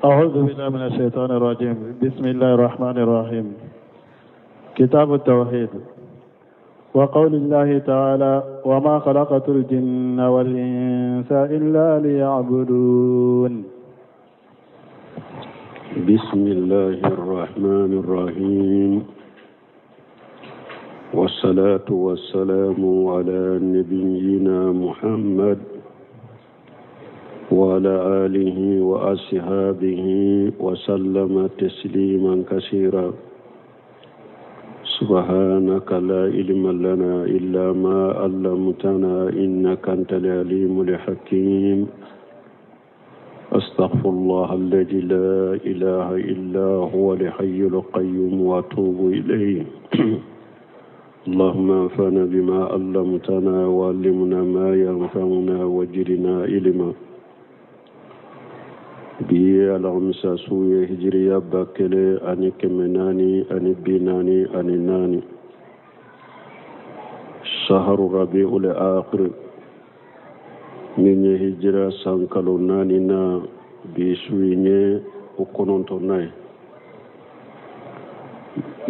أعوذ بالله من الشيطان الرجيم بسم الله الرحمن الرحيم كتاب التوحيد وقول الله تعالى وما خلقت الجن والإنس إلا ليعبدون بسم الله الرحمن الرحيم والصلاة والسلام على نبينا محمد وعلى آله وأصحابه وسلم تسليما كثيرا سبحانك لا علم لنا إلا ما علمتنا إنك أنت العليم الحكيم أستغفر الله الذي لا إله إلا هو الحي القيوم وأتوب إليه اللهم انفعنا بما علمتنا وعلمنا ما ينفعنا وجدنا علما bi ye alamisa su ye hijiriya 1444 saharu rabiul akhir min ye hijira san kalo naani na bi su in ye o kɔnɔntɔnnan ye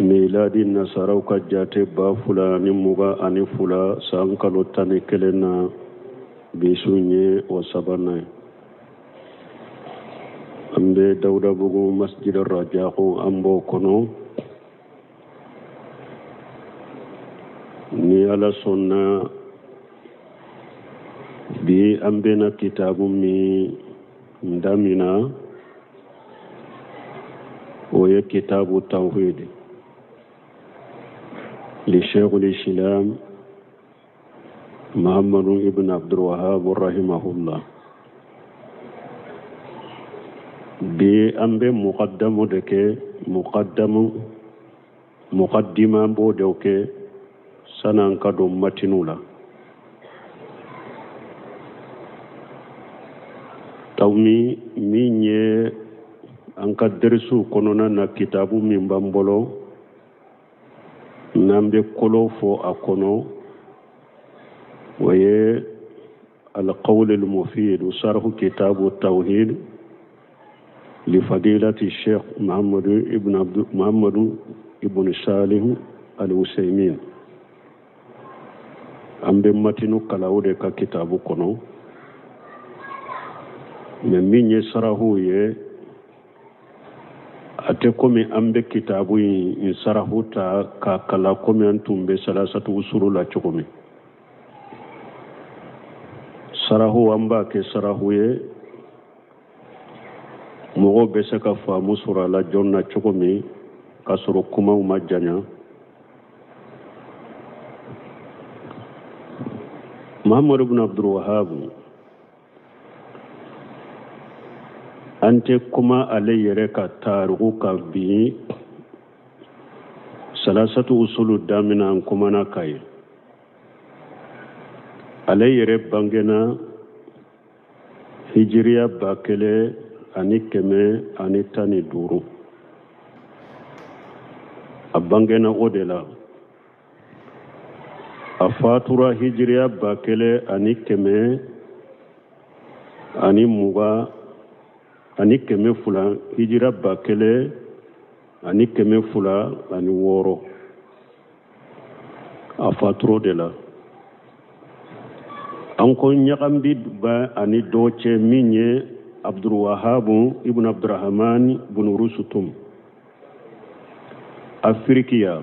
miladi nasaraw ka jate 2022 san kalo 11 na bi su in ye o sabanan ye an bɛ dawudabugu masjid rajaku an b'o kɔnɔ ni ala sɔnna bi an bɛna kitabu min damina o ye kitabu tawhid li sheikhul islam muhammadu ibn abdulwahab rahimahullah bi an bɛ mukaddamu de kɛ mukaddamu mukaddima b'o de kɛ san'an ka don matinu la tawmi min ye an ka derisiw kɔnɔna na kitabu min b'an bolo n'an bɛ kolo fɔ a kɔnɔ o ye alqawl almufid sarhu kitabu tawhid lifadilati sheikh muhammadu ibn abdu muhammadu ibn salih al-usaymin an bɛ matinu kalan o de ka kitabu kɔnɔ mɛ min ye sarahu ye a tɛ komi an bɛ kitabu in sarahu ta k'a kalan komi an tun bɛ salasatu usulu la cogo min sarahu an b'a kɛ sarahu ye mɔgɔw bɛ se ka faamu sɔrɔ a la joona cogo min k'a sɔrɔ kumaw ma janya muhammadu bin abdulwahab an tɛ kuma ale yɛrɛ ka tariku kan bi salasatu usulu damina an kumana ka ye ale yɛrɛ bangena hijiriya 1115 a bangena o de la a fatura hijiriya 1220 hijira 1206 a fatura o de la an ko ɲagambi bɛ ani dɔ cɛ min ye abdulwahabu ibn abdurahman bun rusutum afirikiya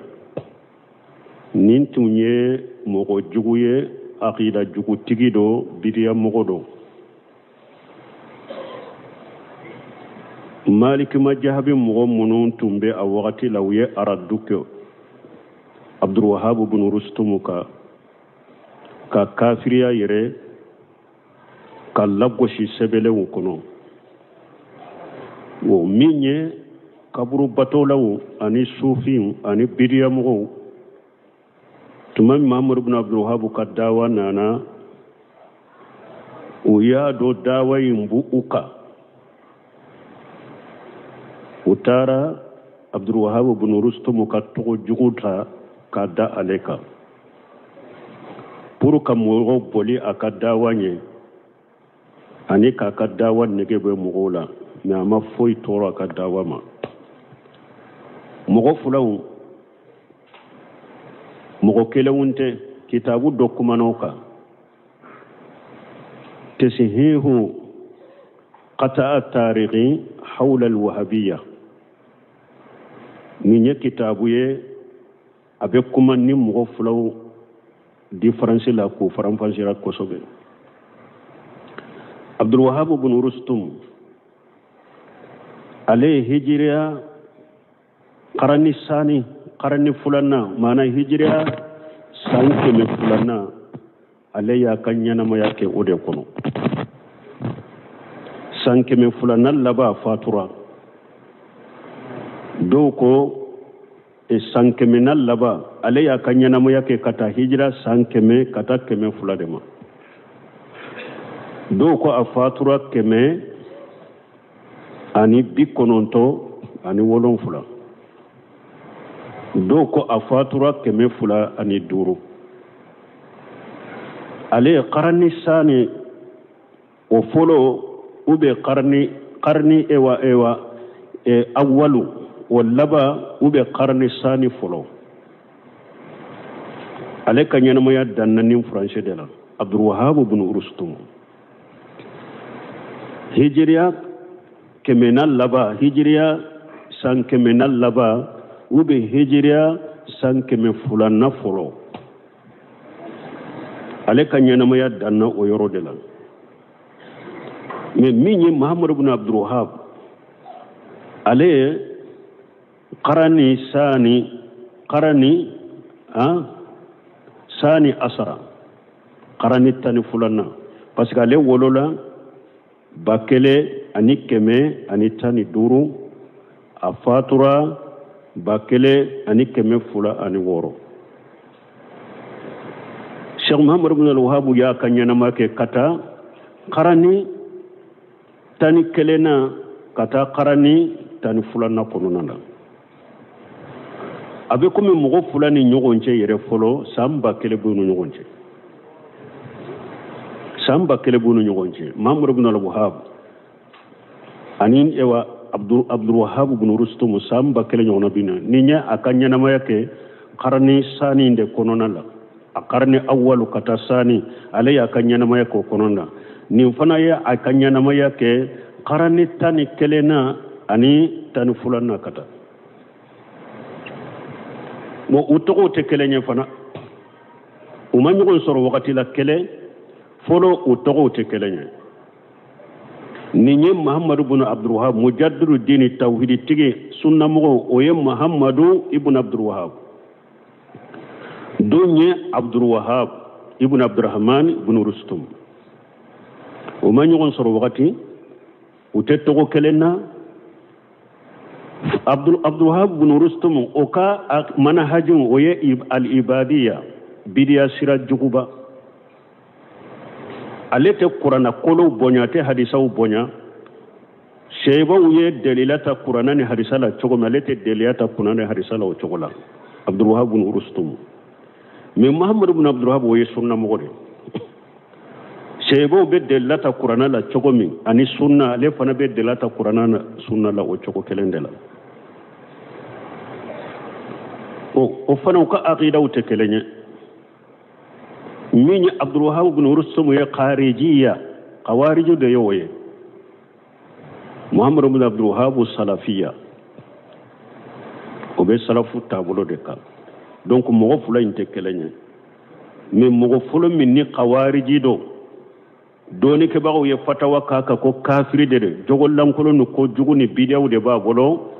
nin tun ye mɔgɔ jugu ye akida jugutigi don bidiya mɔgɔ don maliki majahabi mɔgɔ minnu tun bɛ a wagati la u ye aradu kɛ abdulwahabu bun rusutumu kan ka kafiriya yɛrɛ ka lagosi sɛbɛnlenw kɔnɔ o min ye kaburu batolaw ani sufiw ani bidiyamɔgɔw tuma min mahamadu bin abdulwahabu ka dawa nana u y'a dɔn dawa in bu u kan u taara abdulwahabu bin rustumu ka tɔgɔ jugu ta k'a da ale kan pour ka mɔgɔw boli a ka dawa ɲɛ ani k'a ka dawa nege bɔ mɔgɔw la Mais a ma foyi tɔɔrɔ a ka dawa ma. Mɔgɔ filaw, mɔgɔ kelenw tɛ, kitabu dɔ kumana o kan, tasihihu qata'a tarikhi hawla alwahabiyya. Nin ye kitabu ye, a bɛ kuma ni mɔgɔ filaw différence la k'o faranfasira kosɛbɛ. Abdulwahab bin Rustum, ale ye hijiriya karani sani, karani filanan, maana hijiriya san 200nan, ale y'a ka ɲɛnamaya kɛ o de kɔnɔ. San 200nan laban a fatura. Dɔw ko san kɛmɛnan laban, ale y'a ka ɲɛnamaya kɛ ka taa hijira san 100 ka taa 200 de ma. Dɔw ko a fatura 197, dɔw ko a fatura 205. Ale ye karani sani o fɔlɔ, u bɛ karani ewa awalu o laban, u bɛ karani sani fɔlɔ. Ale ka ɲɛnamaya danna ni furancɛ de la. Abdulwahab bin Rustum, hijiriya kɛmɛnan laban, hijiriya san kɛmɛnan laban, u bɛ hijiriya san 200nan fɔlɔ, ale ka ɲɛnamaya danna o yɔrɔ de la. Mais min ye Muhammadu bin Abdulwahab, ale ye karani sani, karani sani asara, karani 12nan, parce que ale wolola 1115, a fatura 1206. Cheikh Muhammad ibn al-Wahhab y'a ka ɲɛnama kɛ ka taa karani 11nan ka taa karani 12nan kɔnɔna na. A bɛ komi mɔgɔ fila ni ɲɔgɔn cɛ yɛrɛ fɔlɔ, san 1000 b'u ni ɲɔgɔn cɛ. San 1000 b'u ni ɲɔgɔn cɛ. Muhammad ibn al-Wahhab ani ewa Abdulwahab ibn Rustum, san 1000 ɲɔgɔnna bɛ na. Ni ye a ka ɲɛnamaya kɛ karani sani de kɔnɔna la, a karani awalu ka taa sani, ale y'a ka ɲɛnamaya k'o kɔnɔna la. Nin fana ye a ka ɲɛnamaya kɛ karani 11nan ani 12nan ka taa. Bon, u tɔgɔw tɛ kelen ye fana, u ma ɲɔgɔn sɔrɔ wagati la kelen fɔlɔ, u tɔgɔw tɛ kelen ye. Nin ye Muhammadu ibn Abdulwahab, mujaddidu dini, tawhidi tigi, sunnamɔgɔ, o ye Muhammadu ibn Abdulwahab. Don ye Abdulwahab ibn Abdurrahman ibn Rustum. U ma ɲɔgɔn sɔrɔ wagati, u tɛ tɔgɔ kelen na. Abdulwahab ibn Rustum, o ka manahaju, o ye al-ibadiyya, bidiya sira juguba. Ale tɛ kuranna kolow bonya, a tɛ hadisaw bonya. Seyibaw ye delila ta kuranna ni hadisa la cogo min, ale tɛ delila ta kuranna ni hadisa la o cogo la. Abdulwahab ibn Rustum. Mais Muhammad ibn Abdulwahab, o ye sunnamɔgɔ de ye. Seyibaw bɛ delila ta kuranna la cogo min ani sunna, ale fana bɛ delila ta kuranna na sunna la o cogo kelen de la. O fana, u ka aqidaw tɛ kelen ye. Min ye Abdulwahab ibn Rustum ye kharijiya, khawariju de ye o ye. Muhammad ibn Abdulwahab salafiya, o bɛ salafu taabolo de kan. Donc mɔgɔ fila in tɛ kelen ye. Mais mɔgɔ fɔlɔ min ni khawariji don, dɔɔnikɛbagaw ye fatawa k'a kan ko kafiri de don, jogo lankolon ni kojugu ni bidiyaw de b'a bolo,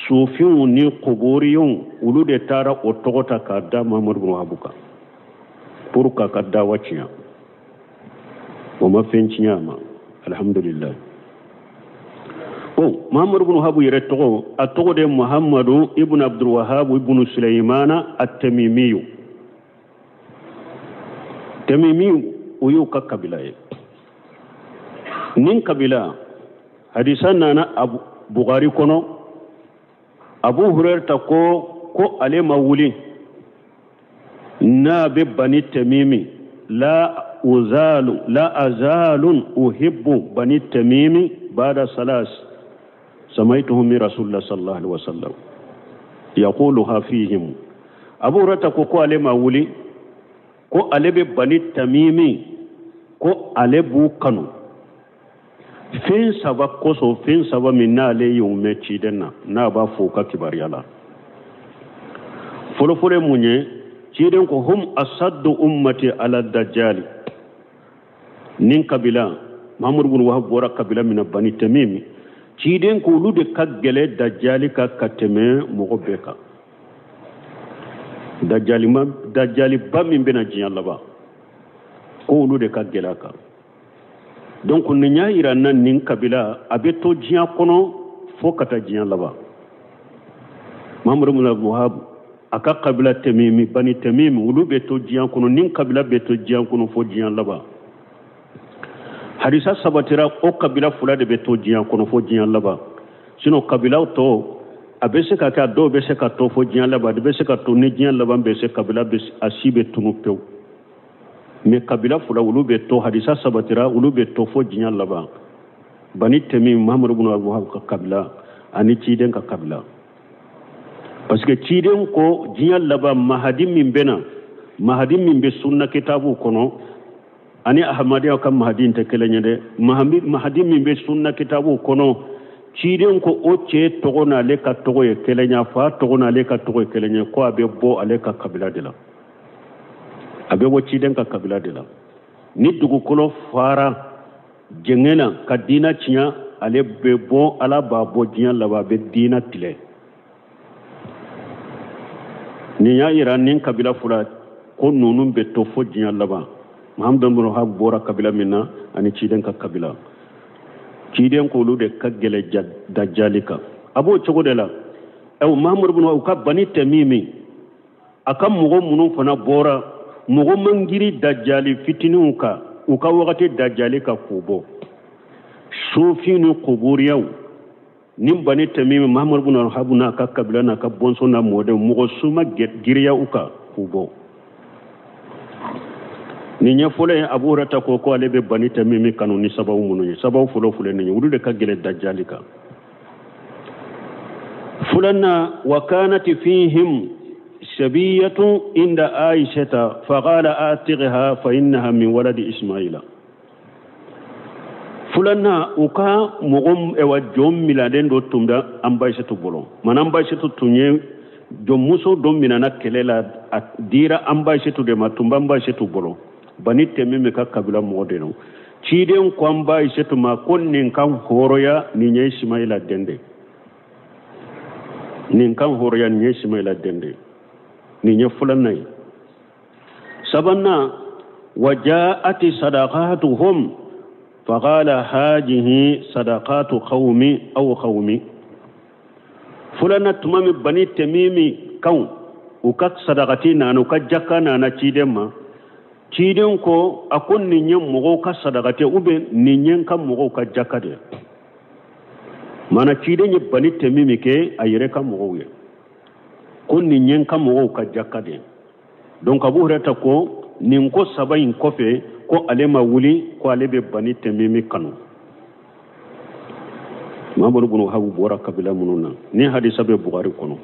sufinw ni kuburiyunw, olu de taara o tɔgɔ ta k'a da Muhammad ibn Wahab kan pour k'a ka dawa tiɲɛ. O ma fɛn tiɲɛ a ma, alhamdulillah. Bon, Muhammad ibn Wahab yɛrɛ tɔgɔ, a tɔgɔ de Muhammadu ibn Abdul Wahab ibn Sulaimana at-Tamimiyu. Tamimiyu, o y'u ka kabila ye. Nin kabila, hadisa nana Abu Bukhari kɔnɔ, Abu Hurairata ko ale ma wuli n'a bɛ Bani Tamimi, la uzalu la azalun uhibbu Bani Tamimi bada salas. samaituhu min rasulillah sallallahu alaihi wasallam yaquluha fihim. Abu Hurairata ko ko ale ma wuli ko ale bɛ Bani Tamimi, ko ale b'u kanu fɛn saba kosɔn, fɛn saba min n'ale y'u mɛn ciden na, n'a b'a fɔ u ka kibaruya la. Fɔlɔfɔlɔ ye mun ye? Ciden ko hum asaddu ummati ala dajjali. Nin kabila Mahamadu bin Wahab bɔra kabila min na, Bani Tamimi, ciden ko olu de ka gɛlɛn dajjali kan ka tɛmɛ mɔgɔ bɛɛ kan. Dajjaliba min bɛna diɲɛ laban, ko olu de ka gɛlɛn a kan. Donc nin y'a yira n na nin kabila a bɛ to diɲɛ kɔnɔ fo ka taa diɲɛ laban. Mahamadu bin Wahab a ka kabila Tamimi, Bani Tamimi, olu bɛ to diɲɛ kɔnɔ, nin kabila bɛ to diɲɛ kɔnɔ fo diɲɛ laban. Hadisa sabatira o kabila fila de bɛ to diɲɛ kɔnɔ fo diɲɛ laban. Sinon kabilaw tɔ a bɛ se ka kɛ a dɔw bɛ se ka to fo diɲɛ laban, a bɛ se ka to ni diɲɛ laban bɛ se kabila bɛ a si bɛ tunu pewu. Mais kabila fila olu bɛ to, hadisa sabatira olu bɛ to fo diɲɛ laban. Bani Tamim, Mahamadu bin Wahab ka kabila ani ciden ka kabila. Parce que ciden ko diɲɛ laban mahadi min bɛ na, mahadi min bɛ sunna kitabu kɔnɔ ani ahmadiyya ka mahadi tɛ kelen ye dɛ. Mahadi min bɛ sunna kitabu kɔnɔ, ciden ko o cɛ tɔgɔ n'ale ka tɔgɔ ye kelen ye, a fa tɔgɔ n'ale ka tɔgɔ ye kelen ye, ko a bɛ bɔ ale ka kabila de la, a bɛ bɔ ciden ka kabila de la. Ni dugukolo fara jɛngɛ na ka diina tiɲɛ, ale bɛ bɔ, Ala b'a bɔ diɲɛ laban, a bɛ diina tilɛ. Nin y'a yira nin kabila fila ko ninnu bɛ to fo diɲɛ laban. Mahamadu bin Wahab bɔra kabila min na ani ciden ka kabila, ciden k'olu de ka gɛlɛn dajali kan. A b'o cogo de la. Mahamadu bin Wahab ka Bani Tamimi, a ka mɔgɔ minnu fana bɔra, mɔgɔ man girin dajali fitininw kan, u ka wagati dajali kan k'u bɔ. Sufin ni kuburiyaw ni Bani Tamimi, Mahamadu bin Wahab n'a ka kabila n'a ka bɔnsɔn n'a mɔdenw, mɔgɔ su ma giriya u kan k'u bɔ. Nin ye fɔlɔ ye. Abu Hurairata ko ko ale bɛ Bani Tamimi kanu ni sababu minnu ye, sababu fɔlɔ filɛ nin ye, olu de ka gɛlɛn dajali kan. Filanan, wa kanat fihim sabiyatun inda Aishata faqala atigha fa innaha min waladi Ismaila. Filanan, u ka mɔgɔ ɛwa jɔn miladen dɔ tun bɛ an ba Aishatu bolo. Mana an ba Aishatu tun ye jɔnmuso dɔ minɛna kɛlɛ la, a dira an ba Aishatu de ma, tun b'an ba Aishatu bolo. Bani Tamimi ka kabila mɔgɔ de don. Ciden ko an ba Aishatu ma ko nin kan hɔrɔnya, nin ye Ismaila den de. Nin kan hɔrɔnya, nin ye Ismaila den de. Nin ye filanan ye. Sabanan, wa jaati sadaqatuhum faqala hajihi sadaqatu qawmi aw qawmi. Filanan, tuma min Bani Tamimi kan u ka sadakati nana, u ka jaka nana ciden ma, ciden ko a ko nin ye mɔgɔw ka sadakati ou bien nin ye n ka mɔgɔw ka jaka de ye. Maana ciden ye Bani Tamimi kɛ a yɛrɛ ka mɔgɔw ye, ko nin ye n ka mɔgɔw ka jaka de ye. Donc Abu Hurairata ko nin ko saba in kɔfɛ ko ale ma wuli ko ale bɛ Bani Tamimi kanu. Mahamadu bin Wahab bɔra kabila minnu na, ni hadisa bɛ Bukhari kɔnɔ.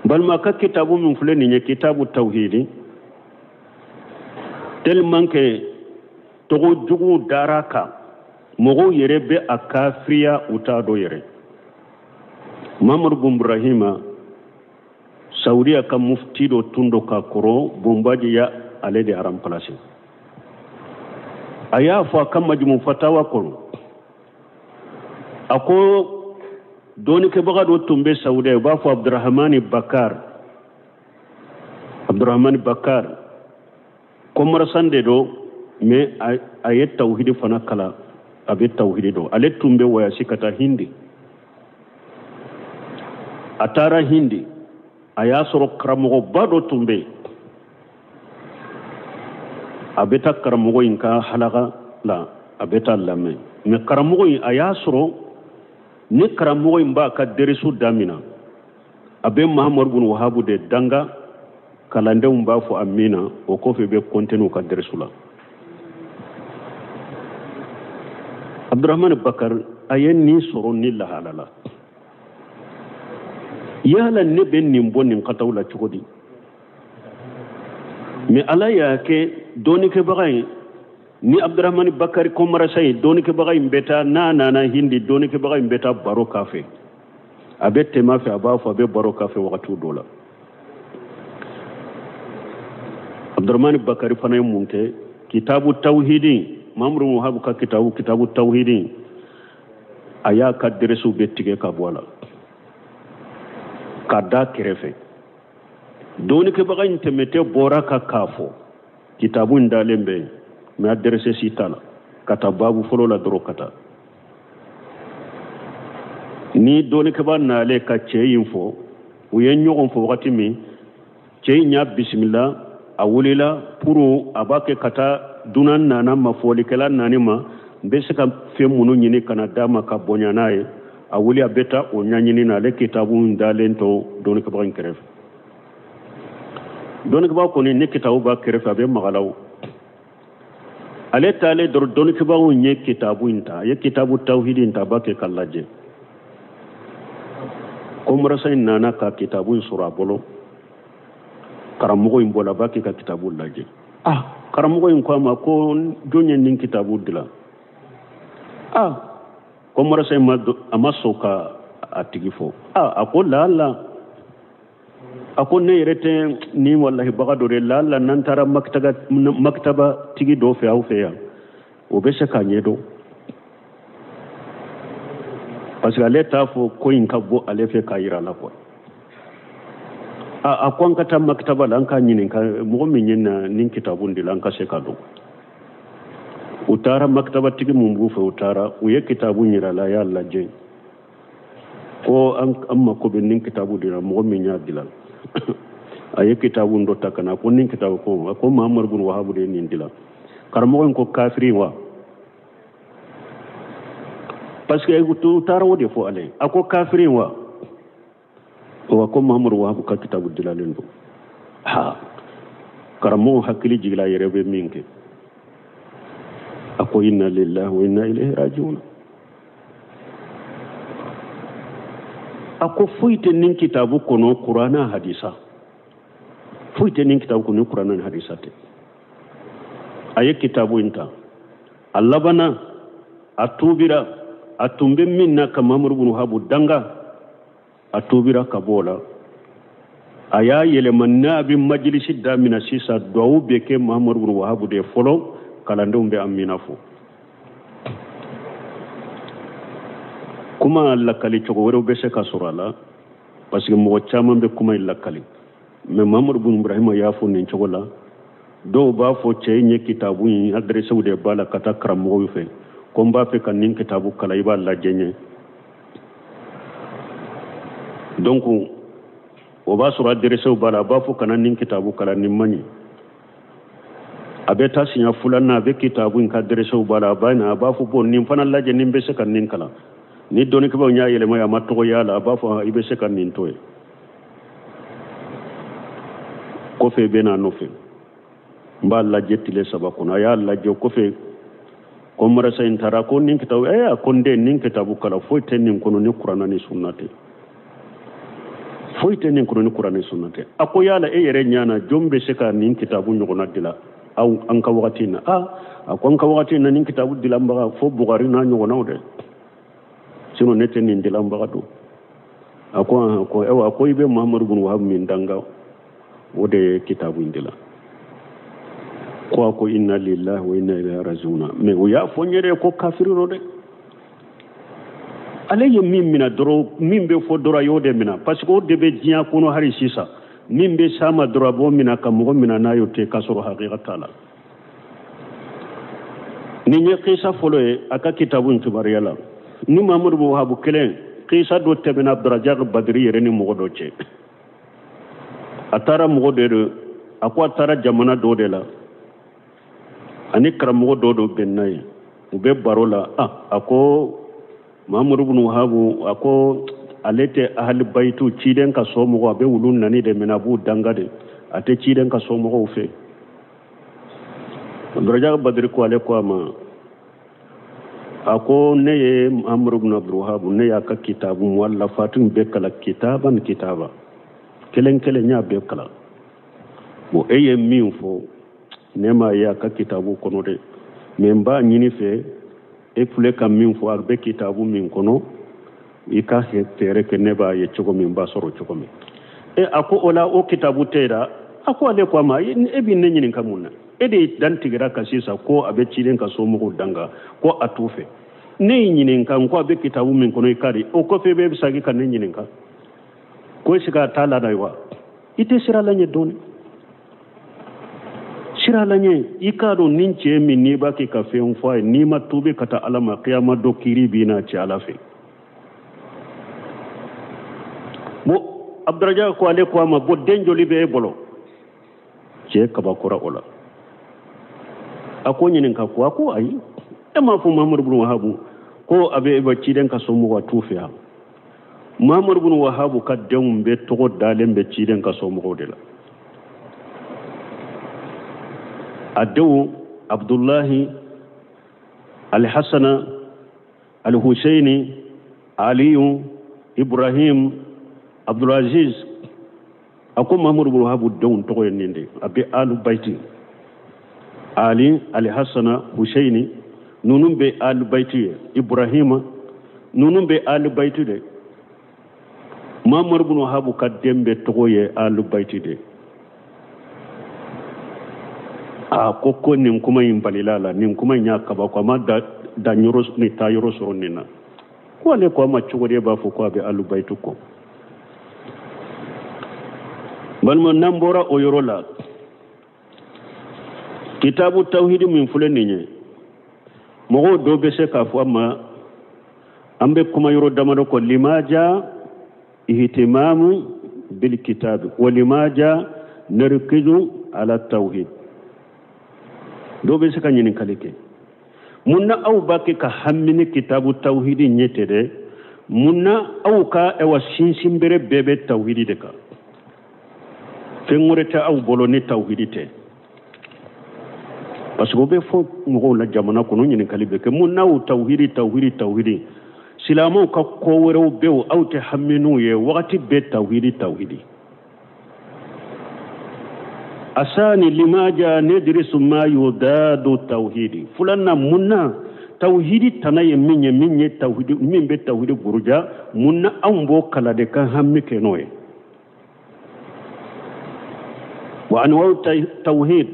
Balima ka kitabu min filɛ nin ye, kitabu tawhidi, tellement que tɔgɔ jugu dara kan, mɔgɔw yɛrɛ bɛ a kafiriya u t'a dɔn yɛrɛ. Mahamadu bin Ibrahima, Saudiya ka mufti dɔ tun don ka kɔrɔ, Bombaji ya ale de remplacer. A y'a fɔ a ka majmu fatawa kɔnɔ, a ko dɔnnikɛbaga dɔ tun bɛ Saudiya, u b'a fɔ Abdurahmani Bakar. Abdurahmani Bakar commerçant de don, mais a ye tawhidi fana kalan, a bɛ tawhidi dɔn. Ale tun bɛ voyage ka taa Hindi. A taara Hindi, a y'a sɔrɔ karamɔgɔba dɔ tun bɛ yen. A bɛ taa karamɔgɔ in ka halaka la, a bɛ taa lamɛn. Mais karamɔgɔ in, a y'a sɔrɔ ni karamɔgɔ in b'a ka derisu damina, a bɛ Mahamadu bin Wahabu de danga, kalandenw b'a fɔ amina, o kɔfɛ bɛ continuer u ka derisu la. Abdurahmani Bakar A ye nin sɔrɔ nin lahala la. Yala ne bɛ nin bɔ nin kataw la cogo di? Mais Ala y'a kɛ dɔɔnikɛbaga in ni Abdurahmani Bakari Kɔmarasa ye, dɔɔnikɛbaga in bɛ taa, n'a nana Hindi, dɔɔnikɛbaga in bɛ taa baro k'a fɛ, a bɛ tɛmɛ a fɛ, a b'a fɔ, a bɛ baro k'a fɛ wagati dɔ la. Abdurahmani Bakari fana ye mun kɛ? Kitabu tawhidi, Mamuru Wahabu ka kitabu, kitabu tawhidi, a y'a ka dɛrɛsiw bɛɛ tigɛ ka bɔ a la ka da kɛrɛfɛ. Dɔɔnikɛbaga in tɛmɛtɛ bɔra ka k'a fɔ kitabu in dalen bɛ yen, mais a dɛrɛsɛ si t'a la, ka taa baabu fɔlɔ la dɔrɔn ka taa. Ni dɔɔnikɛba nalen ka cɛ in fɔ, u ye ɲɔgɔn fɔ wagati min, cɛ in y'a bisimila, a wulila pour a b'a kɛ ka taa dunan nana ma, fɔlikɛla nani ma, n bɛ se ka fɛn minnu ɲini ka na d'a ma ka bonya n'a ye. A wuli, a bɛ taa o ɲɛɲini na, ale kitabu in dalen to dɔɔnikɛbaga in kɛrɛfɛ. Dɔɔnikɛbaga kɔni, ni kitabu b'a kɛrɛfɛ, a bɛ magala o. Ale taalen dɔrɔn, dɔɔnikɛbagaw ye kitabu in ta, a ye kitabu tawhidi in ta, a b'a kɛ ka lajɛ. Ko marasa in nana ka kitabu in sɔrɔ a bolo, karamɔgɔ in bɔra, a b'a kɛ ka kitabu lajɛ. Ah, karamɔgɔ in ko a ma ko jɔn ye nin kitabu dilan? Ah, ko marasa in ma, a ma sɔn ka a tigi fɔ. Ah, a ko laala, a ko ne yɛrɛ tɛ nin walahi baga dɔ de, laala n'an taara maktaba tigi dɔ fɛ aw fɛ yan, o bɛ se k'a ɲɛdɔn, parce que ale t'a fɔ ko in ka bɔ ale fɛ k'a yira a la quoi. A ko an ka taa maktaba la, an k'a ɲininka mɔgɔ min ye na nin kitabu de la, an ka se k'a dɔn. U taara maktaba tigi mun b'u fɛ, u taara, u ye kitabu yira la, a y'a lajɛ, ko an mako bɛ nin kitabu de la, mɔgɔ min y'a dilan. A ye kitabu dɔ ta ka na, ko nin kitabu, ko a ko Muhammadu bin Wahabu de ye nin dilan. Karamɔgɔ in ko kafiri wa? Parce que u taara o de fɔ ale, a ko kafiri wa? Wa ko Muhammadu Wahabu ka kitabu dilalen don. Ha, karamɔgɔ hakili jigila yɛrɛ bɛ min kɛ, a ko inna lillahi wa inna ilayhi rajiun. A ko foyi tɛ nin kitabu kɔnɔ Kurana hadisa, foyi tɛ nin kitabu kɔnɔ Kurana ni hadisa tɛ. A ye kitabu in ta, a labanna a tubira, a tun bɛ min na ka Muhammadu bin Wahabu danga, a tubira ka bɔ o la. A y'a yɛlɛma, n'a bɛ majilisi daminɛ sisan, duwawu bɛ kɛ Muhammadu bin Wahabu de fɔlɔ, kalandenw bɛ amina fɔ. Kuma lakali cogo wɛrɛw bɛ se ka sɔrɔ a la, parce que mɔgɔ caman bɛ kuma in lakali, mais Muhammadu bin Ibrahima y'a fɔ nin cogo la. Dɔw b'a fɔ cɛ in ye kitabu in adrɛsɛw de b'a la ka taa karamɔgɔw fɛ, ko n b'a fɛ ka nin kitabu kalan, i b'a lajɛ n ye. Donc o b'a sɔrɔ adrɛsɛw b'a la, a b'a fɔ kana nin kitabu kalan, nin man ɲi. A bɛ taa siɲɛ filanan, a bɛ kitabu in ka adrɛsɛw b'a la, a b'a na, a b'a fɔ bon nin fana lajɛ, nin bɛ se ka nin kalan. Ni dɔnnikɛbaaw y'a yɛlɛma, a ma tɔgɔ y'a la, a b'a fɔ i bɛ se ka nin to yen, kɔfɛ i bɛ n'a nɔfɛ, n b'a lajɛ tile 3 kɔnɔ. A y'a lajɛ kɔfɛ, ko marasa in taara ko nin kitabu, a ko n den, nin kitabu kalan, foyi tɛ nin kɔnɔ ni Kurana ni sunna tɛ, foyi tɛ nin kɔnɔ ni Kurana ni sunna tɛ. A ko yala e yɛrɛ ɲana jɔn bɛ se ka nin kitabu ɲɔgɔnna dilan aw an ka wagati in na? A ko an ka wagati in na nin kitabu dilanbaga fo Bugari n'a ɲɔgɔnnaw dɛ, sinon ne tɛ nin dilanbaga dɔn. A ko ahan, ko ayiwa, a ko i bɛ Muhammadu bin Wahab min danga, o de ye kitabu in dilan. Ko a ko inna lillahi wa inna ilayhi rajiuna. Mais o y'a fɔ n yɛrɛ ko kafiri don dɛ. Ale ye min minɛ dɔrɔn, min bɛ fɔ dɔrɔn, a y'o de minɛ, parce que o de bɛ diɲɛ kɔnɔ hali sisan. Min bɛ s'a ma dɔrɔn, a b'o minɛ ka mɔgɔ minɛ n'a y'o tɛ, k'a sɔrɔ hakika t'a la. Nin ye kisa fɔlɔ ye a ka kitabu in kibaruya la. Ni Muhammadu bin Wahabu kelen, kisa dɔ tɛmɛna Abdurajak Badiri yɛrɛ ni mɔgɔ dɔ cɛ. A taara mɔgɔ dɔ de, a ko a taara jamana dɔ de la, ani karamɔgɔ dɔ dɔ bɛnna ye, u bɛ baro la. A ko Muhammadu bin Wahabu, a ko ale tɛ ahali bayitu ciden ka somɔgɔw, a bɛ wulu nani de minɛ, a b'u danga de, a tɛ ciden ka somɔgɔw fɛ. Abdurajak Badiri ko ale ko a ma A ko ne ye Muhammadu bin Abdulwahab, ne y'a ka kitabu muwallafatun bɛɛ kalan, kitaban kitaba, kelen kelen n y'a bɛɛ kalan. Bon, e ye min fɔ, ne m'a ye a ka kitabu kɔnɔ dɛ, mais n b'a ɲini fɛ, e filɛ ka min fɔ, a bɛ kitabu min kɔnɔ, i ka fɛɛrɛ kɛ ne b'a ye cogo min, n b'a sɔrɔ cogo min. E a ko o la o kitabu tɛ yen. A ko ale ko a ma, e bɛ ne ɲininka mun na? E de dantigɛra ka sisan ko a bɛ ciden ka somɔgɔw danga, ko a t'u fɛ. Ne y'i ɲininka n ko a bɛ kitabu min kɔnɔ, i ka di o kɔfɛ, e bɛ segin ka ne ɲininka ko est-ce que a t'a la da wa? I tɛ sira la ɲɛ dɔɔni, sira la ɲɛ. I k'a dɔn nin cɛ min n'i b'a kɛ ka fɛn fɔ a ye, n'i ma tuubi ka taa Ala ma, kiyama dɔ kiiri b'i n'a cɛ Ala fɛ. Bon, Abdurajak ko ale ko a ma, bon, den joli bɛ e bolo? Cɛ kabakura o la. A ko ɲininka ko, a ko ayi, e m'a fɔ Muhammadu bin Wahabu ko a bɛ e bɛ ciden ka somɔgɔw a t'u fɛ yan. Muhammadu bin Wahabu ka denw bɛɛ tɔgɔ dalen bɛ ciden ka somɔgɔw de la. A denw Abdulahi, Alhasana, Alhusaini, Aliyu, Ibrahim, Abdulaziz. A ko Muhammadu bin Wahabu denw tɔgɔ ye nin de, a bɛ Alu Baiti, Ali, Alhasana, Husaini, ninnu bɛ Alu Baiti ye, Ibrahima, ninnu bɛ Alu Baiti de. Muhammadu bin Wahabu ka den bɛɛ tɔgɔ ye Alu Baiti de. A ko nin kuma in balila la, nin kuma in y'a kabako, a ma da danyɔrɔ ni taayɔrɔ sɔrɔ nin na. Ko ale ko a ma cogo di, e b'a fɔ ko a bɛ Alu Baiti kɔ? Balima, n'an bɔra o yɔrɔ la, kitabu tawhidi min filɛ nin ye, mɔgɔw dɔw bɛ se k'a fɔ a ma, an bɛ kuma yɔrɔ damadɔ kɔ. Limaja ihtimamu bil kitabi wa limaja narkizu ala tawhid. Dɔw bɛ se ka ɲininkali kɛ, mun na aw b'a kɛ ka hami ni kitabu tawhidi ɲɛ tɛ dɛ? Mun na aw ka ɛwa sinsinbere bɛɛ bɛ tawhidi de kan? Fɛn wɛrɛ tɛ aw bolo ni tawhidi tɛ? Parce que o bɛ fɔ mɔgɔw la jamana kɔnɔ, ɲininkali bɛ kɛ, mun n'aw tawhidi, tawhidi, tawhidi? Silamɛw ka ko wɛrɛw bɛ yen, aw tɛ hami n'u ye, wagati bɛɛ tawhidi, tawhidi. Asani limaja nedrisu ma yudadu tawhidi. Filanan, mun na tawhidi tana ye min ye, min ye tawhidi, min bɛ tawhidi buruja, mun na anw b'o kala de kan hami kɛ n'o ye? Wa anwa'u tawhid.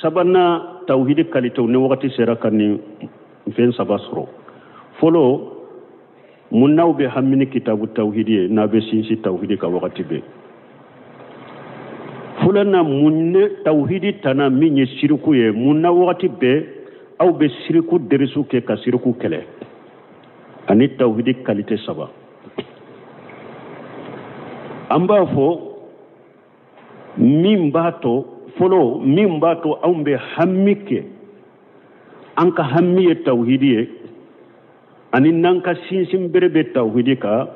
Sabanan, tawhidi kalitew. Ni wagati sera ka nin fɛn saba sɔrɔ. Fɔlɔ, mun n'aw bɛ hami ni kitabu tawhidi ye, n'a bɛ sinsin tawhidi ka wagati bɛɛ? Filanan, mun ne tawhidi tana min ye siriku ye, mun na wagati bɛɛ aw bɛ siriku derisu kɛ ka siriku kɛlɛ? Ani tawhidi kalite saba, an b'a fɔ min b'a to fɔlɔ, min b'a to anw bɛ hami kɛ, an ka hami ye tawhidi ye, ani n'an ka sinsin bere bɛ tawhidi kan.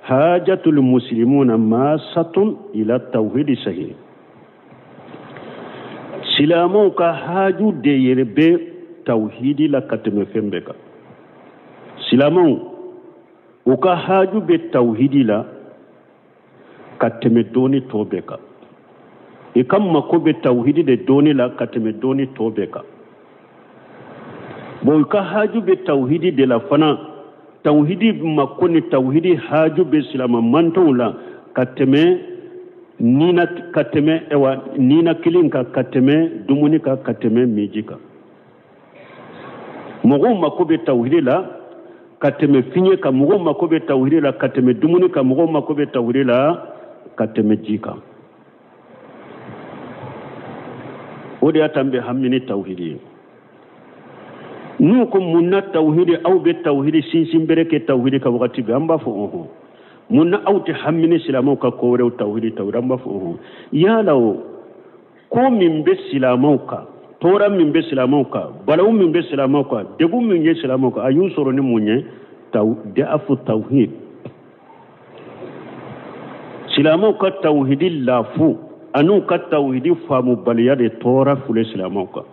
Hajatul muslimuna masatun ila tawhidi sahih. Silamɛw ka haju de yɛrɛ bɛ tawhidi la ka tɛmɛ fɛn bɛɛ kan. Silamɛw u ka haju bɛ tawhidi la ka tɛmɛ dɔɔni tɔ bɛɛ kan. I ka mako bɛ tawhidi de dɔɔni la ka tɛmɛ dɔɔni tɔ bɛɛ kan. Bon, i ka haju bɛ tawhidi de la fana. Tawhidi mako ni tawhidi haju bɛ silama mantɔnw la ka tɛmɛ nina, ka tɛmɛ ɛwa nina kelen kan, ka tɛmɛ dumuni kan, ka tɛmɛ miji kan. Mɔgɔw mako bɛ tawhidi la ka tɛmɛ fiɲɛ kan, mɔgɔw mako bɛ tawhidi la ka tɛmɛ dumuni kan, mɔgɔw mako bɛ tawhidi la ka tɛmɛ ji kan. O de y'a to an bɛ hami ni tawhidi ye. N'u ko mun na tawhidi, aw bɛ tawhidi sinsin bere kɛ tawhidi ka wagati bɛɛ, an b'a fɔ ɔhɔn. Mun na aw tɛ hami ni silamɛw ka ko wɛrɛw, tawhidi, tawhidi? An b'a fɔ ɔhɔn. Yala o ko min bɛ silamɛw kan, tɔɔrɔ min bɛ silamɛw kan, balawu min bɛ silamɛw kan, degun min ye silamɛw kan, a y'u sɔrɔ ni mun ye? Da'afu tawhid. Silamɛw ka tawhidi lafu an'u ka tawhidi faamubaliya de tɔɔrɔ fule silamɛw kan.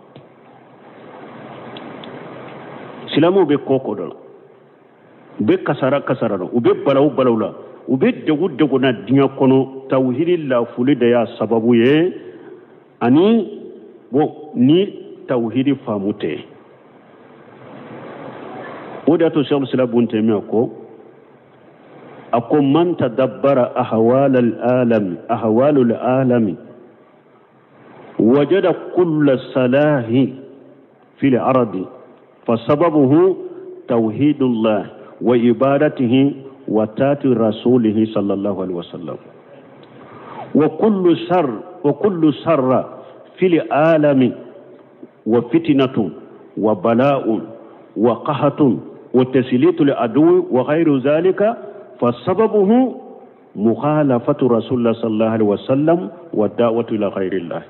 Silamɛw bɛ ko ko dɔ la, u bɛ kasara kasara la, u bɛ balawu balawu la, u bɛ degun degun na diɲɛ kɔnɔ. Tawhidi lafuli de y'a sababu ye, ani bon ni tawhidi faamu tɛ. O de y'a to Sheikhul Islam Ibn Taymiyyah ko, a ko man tadabbara ahwal al-alami ahwalul alami wajada kulla salahi fil ardi fasababuhu tawhidullah wa ibadatihi wa taati rasulihi sallallahu alaihi wasallam wa kullu sar wa kullu sarra fil alami wa fitnatun wa bala'un wa qahatun wa taslitul adu wa ghayru zalika fasababuhu mukhalafatu rasulullah sallallahu alaihi wasallam wa da'watu ila ghayrillah.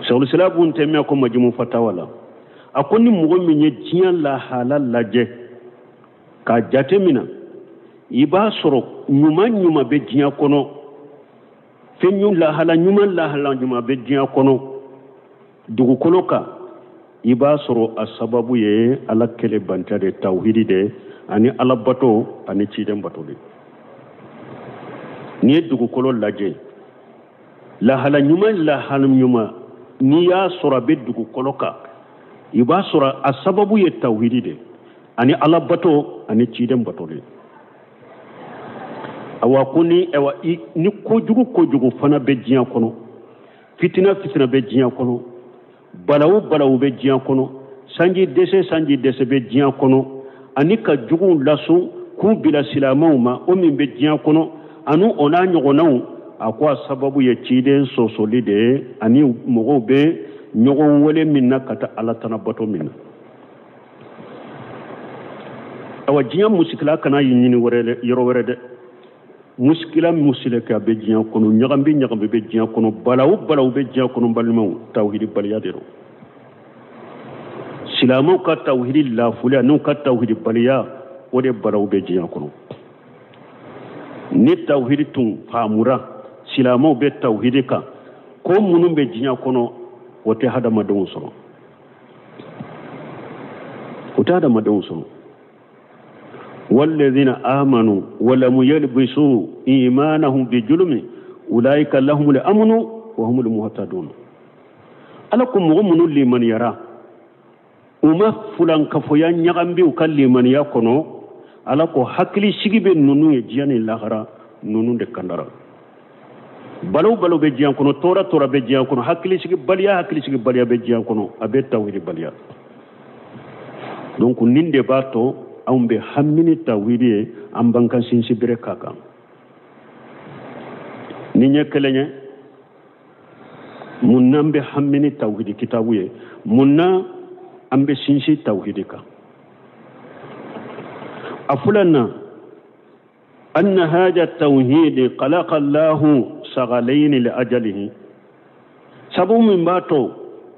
Sheikhul Islam Ibn Taymiyyah ko Majmu Fatawa la, a ko ni mɔgɔ min ye diɲɛ lahala lajɛ k'a jate minɛ, i b'a sɔrɔ ɲuman ɲuman bɛ diɲɛ kɔnɔ, fɛn ɲuman lahala ɲuman lahala ɲuman bɛ diɲɛ kɔnɔ dugukolo kan, i b'a sɔrɔ a sababu ye Ala kelen banta de, tawhidi de, ani Ala bato ani ciden bato de. N'i ye dugukolo lajɛ, lahala ɲuman lahala ɲuman n'i y'a sɔrɔ a bɛ dugukolo kan, i b'a sɔrɔ a sababu ye tawhidi de, ani Ala bato ani ciden bato de. Awa ko ni awa ni kojugu kojugu fana bɛ diɲɛ kɔnɔ, fitina fitina bɛ diɲɛ kɔnɔ, balawu balawu bɛ diɲɛ kɔnɔ, sanji dɛsɛ sanji dɛsɛ bɛ diɲɛ kɔnɔ, ani ka juguw lasun k'u bila silamɛw ma, o min bɛ diɲɛ kɔnɔ ani o n'a ɲɔgɔnnaw, a ko a sababu ye ciden sɔsɔli de ye, ani mɔgɔw bɛ ɲɔgɔn wele min na ka taa Ala tana bato min na. Awa diɲɛ musikila kana ɲini wɛrɛ yɔrɔ wɛrɛ dɛ. Musikila musileke a bɛ diɲɛ kɔnɔ, ɲagambi ɲagambi bɛ diɲɛ kɔnɔ, balawu balawu bɛ diɲɛ kɔnɔ. Balimaw, tawhidi baliya de don. Silamɛw ka tawhidi lafuliya n'u ka tawhidi baliya, o de balawu bɛ diɲɛ kɔnɔ. Ni tawhidi tun faamura, silamɛw bɛ tawhidi kan, ko minnu bɛ diɲɛ kɔnɔ, o tɛ hadamadenw sɔrɔ, o tɛ hadamadenw sɔrɔ. والذين آمنوا ولم يلبسوا إيمانهم بظلم أولئك لهم الأمن وهم المهتدون. Ala ko mɔgɔ minnu limaniyara, u ma fulankafoya ɲagambi u ka limaniya kɔnɔ, Ala ko hakili sigi bɛ ninnu ye diɲɛ ni lahara, ninnu de kandara. Balawu balawu bɛ diɲɛ kɔnɔ, tɔɔrɔ tɔɔrɔ bɛ diɲɛ kɔnɔ, hakili sigi baliya hakili sigi baliya bɛ diɲɛ kɔnɔ, a bɛ tawhidi baliya. Donc nin de b'a to anw bɛ hami ni tawhidi ye, an b'an ka sinsin bere k'a kan. Ni ɲɛ kelen ye, mun n'an bɛ hami ni tawhidi kitabu ye, mun na an bɛ sinsin tawhidi kan? A filanan, anna hada tawhidi khalaqa Allahu sagalayni li ajalihi. Sabu min b'a to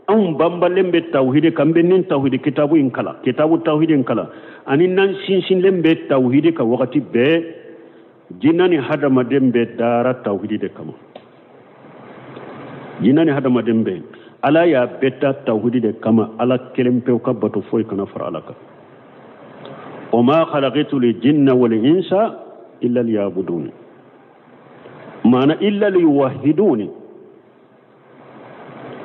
anw banbalen bɛ tawhidi kan, bɛ nin tawhidi kitabu in kalan, kitabu tawhidi in kalan, ani n'an sinsinlen bɛ tawhidi kan wagati bɛɛ, jinɛ ni hadamaden bɛ dara tawhidi de kama. Jinɛ ni hadamaden bɛɛ, Ala y'a bɛɛ ta tawhidi de kama, Ala kelen pewu ka bato, foyi kana fara Ala kan. Wa ma khalaqtu l jinna wal insa illa liya'budun, maana illa liyuwahhiduni.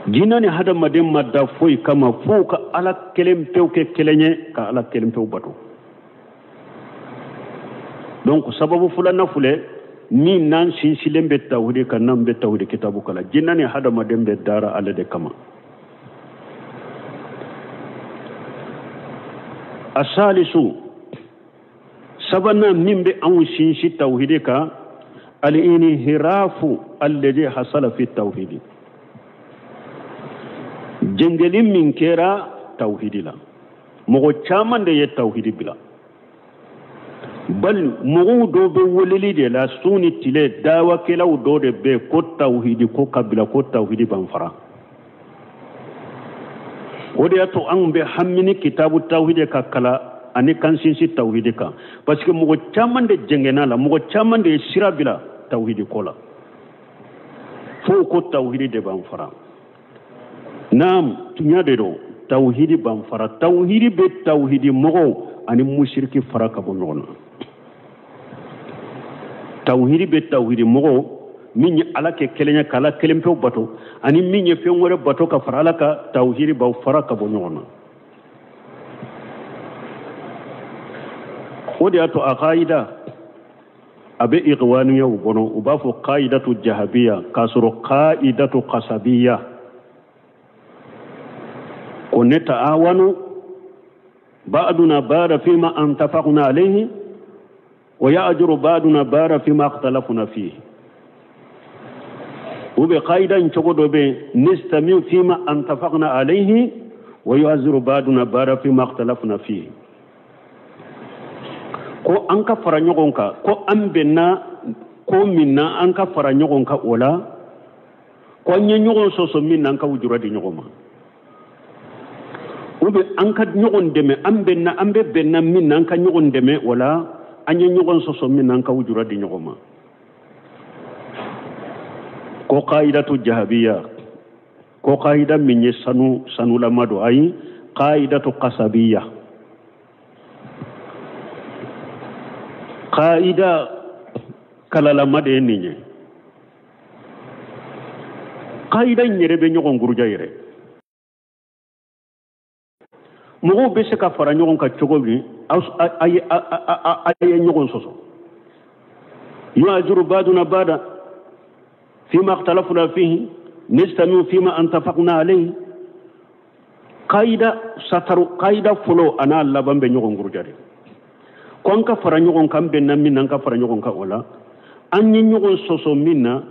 Jinɛ ni hadamaden ma da foyi kama fo ka Ala kelen pewu kɛ kelen ye, ka Ala kelen pewu bato. Donc sababu filanan filɛ min n'an sinsinlen bɛ tawhidi kan, n'an bɛ tawhidi kitabu kalan, jinɛ ni hadamaden bɛ dara ale de kama. Asalisu, sabanan min bɛ anw sinsin tawhidi kan, al-inhirafu alladhi hasala fi tawhidi, jɛngɛli min kɛra tawhidi la. Mɔgɔ caman de ye tawhidi bila, bali mɔgɔw dɔw bɛ weleli de la su ni tile, dawakɛlaw dɔw de bɛ ko tawhidi ko ka bila, ko tawhidi b'an fara. O de y'a to anw bɛ hami ni kitabu tawhidi ka kalan ani kan sinsin tawhidi kan, parce que mɔgɔ caman de jɛngɛnna la, mɔgɔ caman de ye sira bila tawhidi ko la, fo ko tawhidi de b'an fara. Naam, tuɲa de don. Tawhidi b'an fara. Tawhidi bɛ tawhidi mɔgɔw ani musiriki fara ka bɔ ɲɔgɔn na. Tawhidi bɛ tawhidi mɔgɔw min ye Ala kɛ kelen ye, k'Ala kelen pewu bato, ani min ye fɛn wɛrɛ bato ka fara Ala kan, tawhidi b'aw fara ka bɔ ɲɔgɔn na. O de y'a to a kayida a bɛ ikhwaniyaw kɔnɔ, u b'a fɔ kayidatu jahabiya k'a sɔrɔ kayidatu kasabiya, ko ne ta'awanu ba'duna ba'da fima antafaqna alayhi wa ya'juru ba'duna ba'da fima ikhtalafna fihi. U bɛ kayida in cogo dɔ bɛ yen, nistamiu fima antafaqna alayhi wa yu'azziru ba'duna ba'da fima ikhtalafna fihi. Ko an ka fara ɲɔgɔn kan, ko an bɛnna ko min na, an ka fara ɲɔgɔn kan o la, ko an ye ɲɔgɔn sɔsɔ min na, an ka wujura di ɲɔgɔn ma. U bɛ an ka ɲɔgɔn dɛmɛ, an bɛnna, an bɛ bɛnna min na, an ka ɲɔgɔn dɛmɛ o la, an ye ɲɔgɔn sɔsɔ min na, an ka wujura di ɲɔgɔn ma. Ko kayidatu jahabiya, ko kayida min ye sanu sanulama don, ayi, kayidatu kasabiya, kayida kalalama de ye nin ye. Kayida in yɛrɛ bɛ ɲɔgɔn guruja yɛrɛ. Mɔgɔw bɛ se ka fara ɲɔgɔn kan cogo min, a ye ɲɔgɔn sɔsɔ. Yu'aziru ba'duna ba'da fima ikhtalafna fihi nastami'u fima antafaqna alayhi. Kayida sataru, kayida fɔlɔ a n'a laban bɛ ɲɔgɔn guruja de. Ko an ka fara ɲɔgɔn kan, an bɛnna min na, an ka fara ɲɔgɔn kan o la, an ye ɲɔgɔn sɔsɔ min na,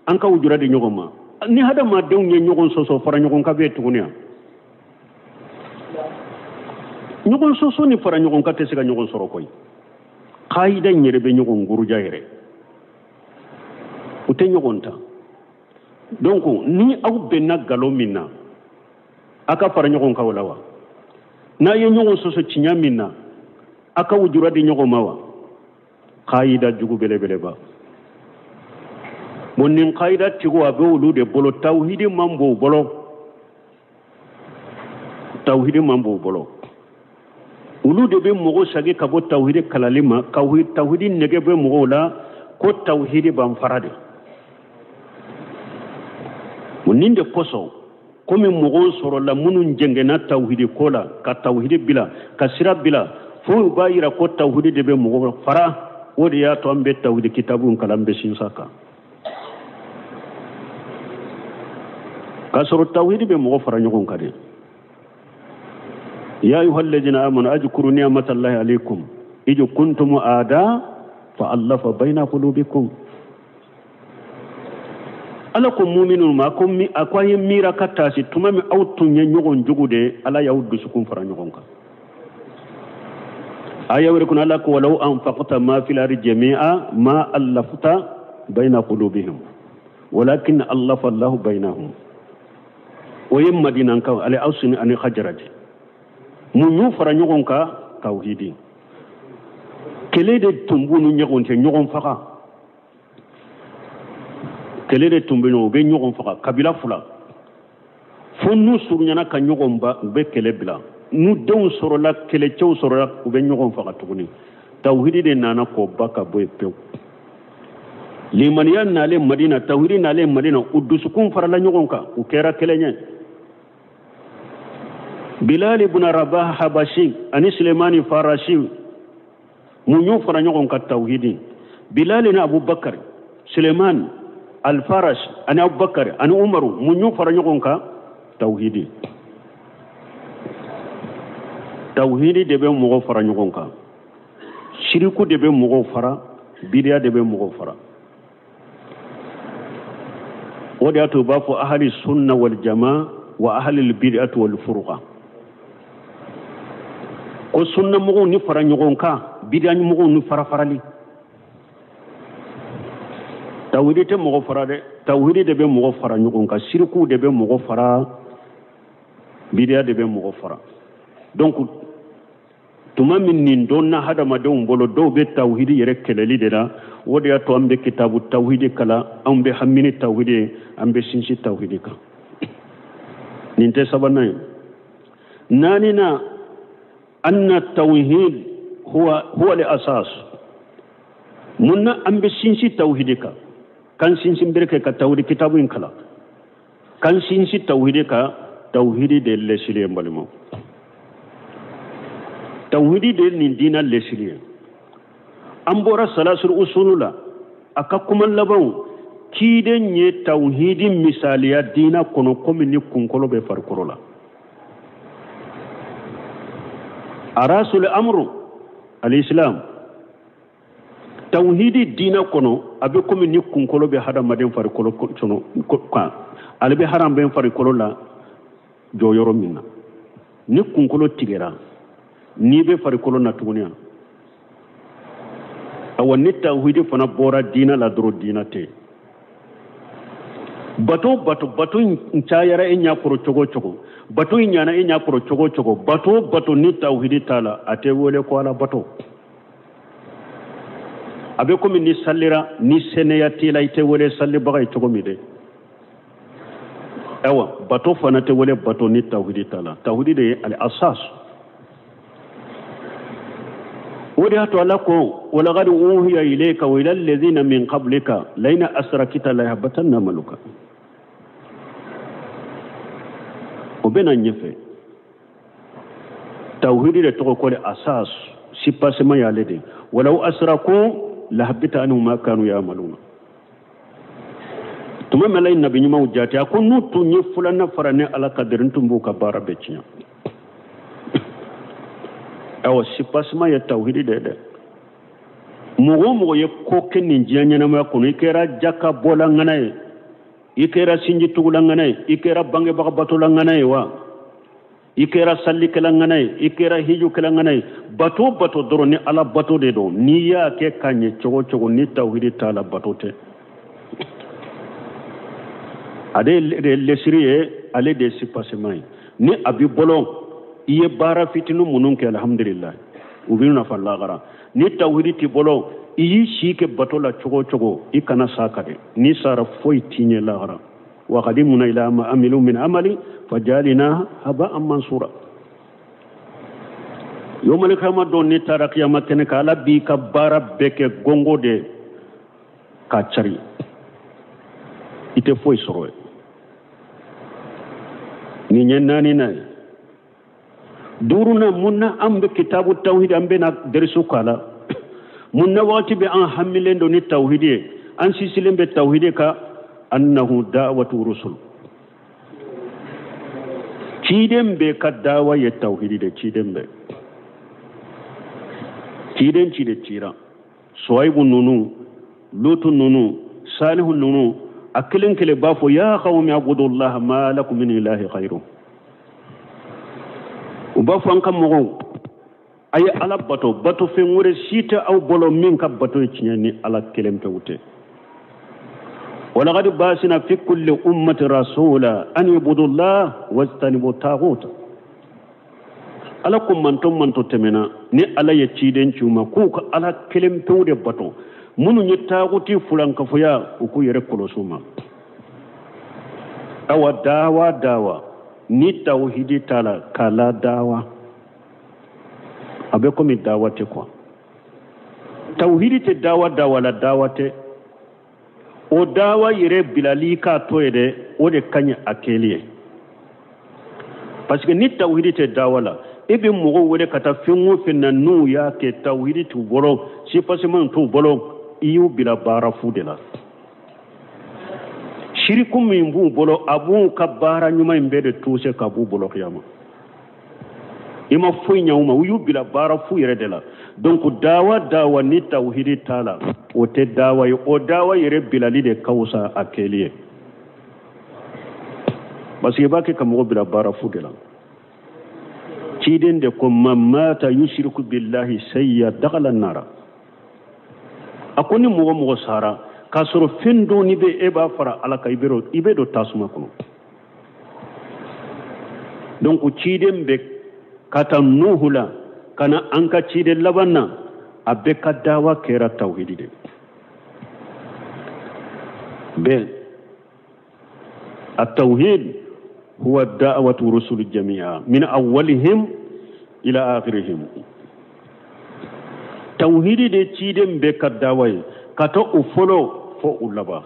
an ka wujura di ɲɔgɔn ma. Ni hadamadenw ye ɲɔgɔn sɔsɔ, fara ɲɔgɔn kan bɛ yen tuguni yan. Ɲɔgɔn sɔsɔ ni fara ɲɔgɔn kan tɛ se ka ɲɔgɔn sɔrɔ koyi. Kayida in yɛrɛ bɛ ɲɔgɔn guruja yɛrɛ, u tɛ ɲɔgɔn ta. Donc ni aw bɛnna nkalon min na, a ka fara ɲɔgɔn kan o la wa? N'a ye ɲɔgɔn sɔsɔ tiɲɛ min na, a ka wujura di ɲɔgɔn ma wa? Kayida jugu belebeleba. Bon, nin kayida tigiw a bɛ olu de bolo, tawhidi man b'u bolo, tawhidi man b'u bolo. Olu de bɛ mɔgɔ sagi ka bɔ tawhidi kalali ma, tawhidi nege bɛ mɔgɔw la, ko tawhidi b'an fara de. O nin de kosɔn, komi mɔgɔw sɔrɔla minnu jɛngɛnna tawhidi ko la, ka tawhidi bila, ka sira bila, fo u b'a yira ko tawhidi de bɛ mɔgɔw fara. O de y'a to an bɛ tawhidi kitabu kalan, bɛ sinsin a kan. K'a sɔrɔ tawhidi bɛ mɔgɔ fara ɲɔgɔn kan de. Ya ayuha alladhina amanu ajkuru ni'matallahi alaykum idh kuntum a'da fa allafa bayna qulubikum. Ala ko muminun ma, ko mi a ko a ye miira ka taasi tuma min aw tun ye ɲɔgɔn jugu de ye, Ala y'aw dusukun fara ɲɔgɔn kan. Aya wɛrɛ kɔnɔ, Ala ko walaw anfaqta ma fil ardi jami'a ma allafta bayna qulubihim walakin allafa Allahu baynahum. O ye Madinankaw ale Awsi ani Khazraj mun y'u fara ɲɔgɔn kan? Tawhidi. Kɛlɛ de tun b'u ni ɲɔgɔn cɛ, ɲɔgɔn faga. Kɛlɛ de tun bɛ ɲɔgɔn, u bɛ ɲɔgɔn faga kabila fila. Fo n'u surunyana ka ɲɔgɔn ba, u bɛ kɛlɛ bila. N'u denw sɔrɔla, kɛlɛcɛw sɔrɔla, u bɛ ɲɔgɔn faga tuguni. Tawhidi de nana k'o ba ka bɔ yen pewu. Limaniya nalen Madina, tawhidi nalen Madina, u dusukun farala ɲɔgɔn kan, u kɛra kelen ye. Bilal ibn Rabah Habashi ani Sulemani Farasi mun y'u fara ɲɔgɔn kan? Tawhidi. Bilal ni Abubakar, Suleiman Al-Farash ani Abubakar ani Umaru mun y'u fara ɲɔgɔn kan? Tawhidi. Tawhidi de bɛ mɔgɔ fara ɲɔgɔn kan. Shiriku de bɛ mɔgɔw fara, bidiya de bɛ mɔgɔw fara. O de y'a to u b'a fɔ ahali sunna wal jama wa ahali bid'ati wal furqa. Ko sunna mɔgɔw ni fara ɲɔgɔn kan, bidiya mɔgɔw ni fara farali. Tawhidi tɛ mɔgɔ fara dɛ, tawhidi de bɛ mɔgɔ fara ɲɔgɔn kan, shiriku de bɛ mɔgɔ fara, bidiya de bɛ mɔgɔ fara. Donc tuma min nin dɔnna hadamadenw bolo, dɔw bɛ tawhidi yɛrɛ kɛlɛli de la. O de y'a to an bɛ kitabu tawhidi kalan, anw bɛ hami ni tawhidi ye, an bɛ sinsin tawhidi kan. Nin tɛ sabanan ye. Naaninan, anna tawhid huwa huwa al asas. Mun na an bɛ sinsin tawhidi kan, k'an sinsin bere kɛ ka tawhidi kitabu in kalan, k'an sinsin tawhidi kan? Tawhidi de ye lɛsiri ye n balimaw, tawhidi de ye nin diina lɛsiri ye. An bɔra salasul usulu la, a ka kuma labanw, ciden ye tawhidi misaliya diina kɔnɔ komi ni kunkolo bɛ farikolo la. Arasul amru alislam, tawhidi diina kɔnɔ a bɛ komi ni kunkolo bɛ hadamaden farikolo kɔnɔ kan, ale bɛ hadamaden farikolo la jɔyɔrɔ min na. Ni kunkolo tigɛra, n'i bɛ farikolo na tuguni yan, awa ni tawhidi fana bɔra diina la dɔrɔn, diina tɛ yen. Bato bato bato in cayara e ɲɛ kɔrɔ cogo o cogo, bato in ɲana e ɲɛ kɔrɔ cogo o cogo, bato bato ni tawhidi t'a la, a tɛ wele ko ala bato. A bɛ komi ni salira ni sɛnɛya t'i la, i tɛ wele salibaga ye cogo min dɛ. Awa bato fana tɛ wele bato ni tawhidi t'a la. Tawhidi de ye al asas. O de y'a to ala ko walaqad uhiya ilayka wa ila alladhina min qablika lain asrakita la yahbatanna amaluka. O bɛ na ɲɛfɛ. Tawhidi de tɔgɔ ko le asas, soubassement y'ale de. Walaw asraku lahabita anhum ma kanu ya'maluna. Tuma min ala ye nabi ɲumanw jate, a ko n'u tun ye filanan fara ne ala kan dɛrɛ, n tun b'u ka baara bɛɛ tiɲɛ. Awa soubassement ye tawhidi de ye dɛ. Mɔgɔ o mɔgɔ ye ko kɛ nin diɲɛ ɲɛnamaya kɔnɔ, i kɛra jaka bɔla ŋana ye, i kɛra sinji tugula ŋana ye, i kɛra bangebaga batola ŋana ye wa, i kɛra salikɛla ŋana ye, i kɛra hijukɛla ŋana ye, bato bato dɔrɔn ni ala bato de don, n'i y'a kɛ ka ɲɛ cogo o cogo, ni tawhidi t'a la, bato tɛ. Ale de ye lesiri ye, ale de ye soubassement ye. Ni a b'i bolo, i ye baara fitinin minnu kɛ, alhamdulilayi, u b'i nafa lahara. Ni tawhidi t'i bolo, i y'i si kɛ bato la cogo o cogo, i kana s'a kan dɛ. N'i sara, foyi t'i ɲɛ lahara. Wa qadimna ila ma amilu min amali fajalina haba'an mansura. Yawmal qiyamah don, n'i taara kiyama kɛnɛ kan, ala b'i ka baara bɛɛ kɛ gongo de k'a cari, i tɛ foyi sɔrɔ yen. Nin ye naaninan ye. Duurunan, mun na an bɛ kitabu tawhidi, an bɛna derisu k'a la? Mun na waati bɛ an hamilen don ni tawhidi ye, an sinsinlen bɛ tawhidi kan? Annahu da'watu rusul, ciden bɛɛ ka dawa ye tawhidi de. Ciden bɛɛ, ciden ci de cira, Suwaibu nunu, Lutu nunu, Salihu nunu, a kelen kelen b'a fɔ ya qawmi abudullaha ma lakum min ilahi ghayru. U b'a fɔ an ka mɔgɔw, a ye ala bato, bato fɛn wɛrɛ si tɛ aw bolo min ka bato ye tiɲɛ ni ala kelen pewu tɛ. Walaqad basina fi kulli ummati rasula an ibudullah wajtanibu taghut. Ala ko manto manto tɛmɛna ni ala ye ciden ci u ma k'u ka ala kelen pewu de bato, minnu ye taaguti fulankafoya, u k'u yɛrɛ kɔlɔsi u ma. Awa dawa dawa ni tawhidi t'a la, k'a la dawa a bɛ komi dawa tɛ quoi. Tawhidi tɛ dawa dawa la, dawa tɛ. O dawa yɛrɛ bilali k'a to yen dɛ, o de ka ɲi a kɛli ye, parce que ni tawhidi tɛ dawa la, e bɛ mɔgɔw wele ka taa fɛn o fɛn na, n'u y'a kɛ tawhidi t'u bolo, soubassement t'u bolo, i y'u bila baara fu de la. Siriku min b'u bolo, a b'u ka baara ɲuman in bɛɛ de tuse ka b'u bolo kiyama. I ma foyi ɲɛ u ma, u y'u bila baara fu yɛrɛ de la. Donc dawa dawa ni tawhidi t'a la, o tɛ dawa ye. O dawa yɛrɛ bilali de ka fisa a kɛli ye, parce que i b'a kɛ ka mɔgɔ bila baara fu de la. Ciden de ko man mata yushriku billahi sayya dakhala nara. A ko ni mɔgɔ mɔgɔ sara k'a sɔrɔ fɛn dɔɔni bɛ e b'a fara ala kan, i bɛ don tasuma kɔnɔ. Donc ciden bɛ ka taa Nuhu la ka na an ka ciden laban na, a bɛɛ ka dawa kɛra tawhidi de bɛɛ. التوحيد Huwa da'watu rusul jami'a min awwalihim ila akhirihim. Tawhidi de ciden bɛɛ ka dawa ye ka ta u fɔlɔ fo u laban.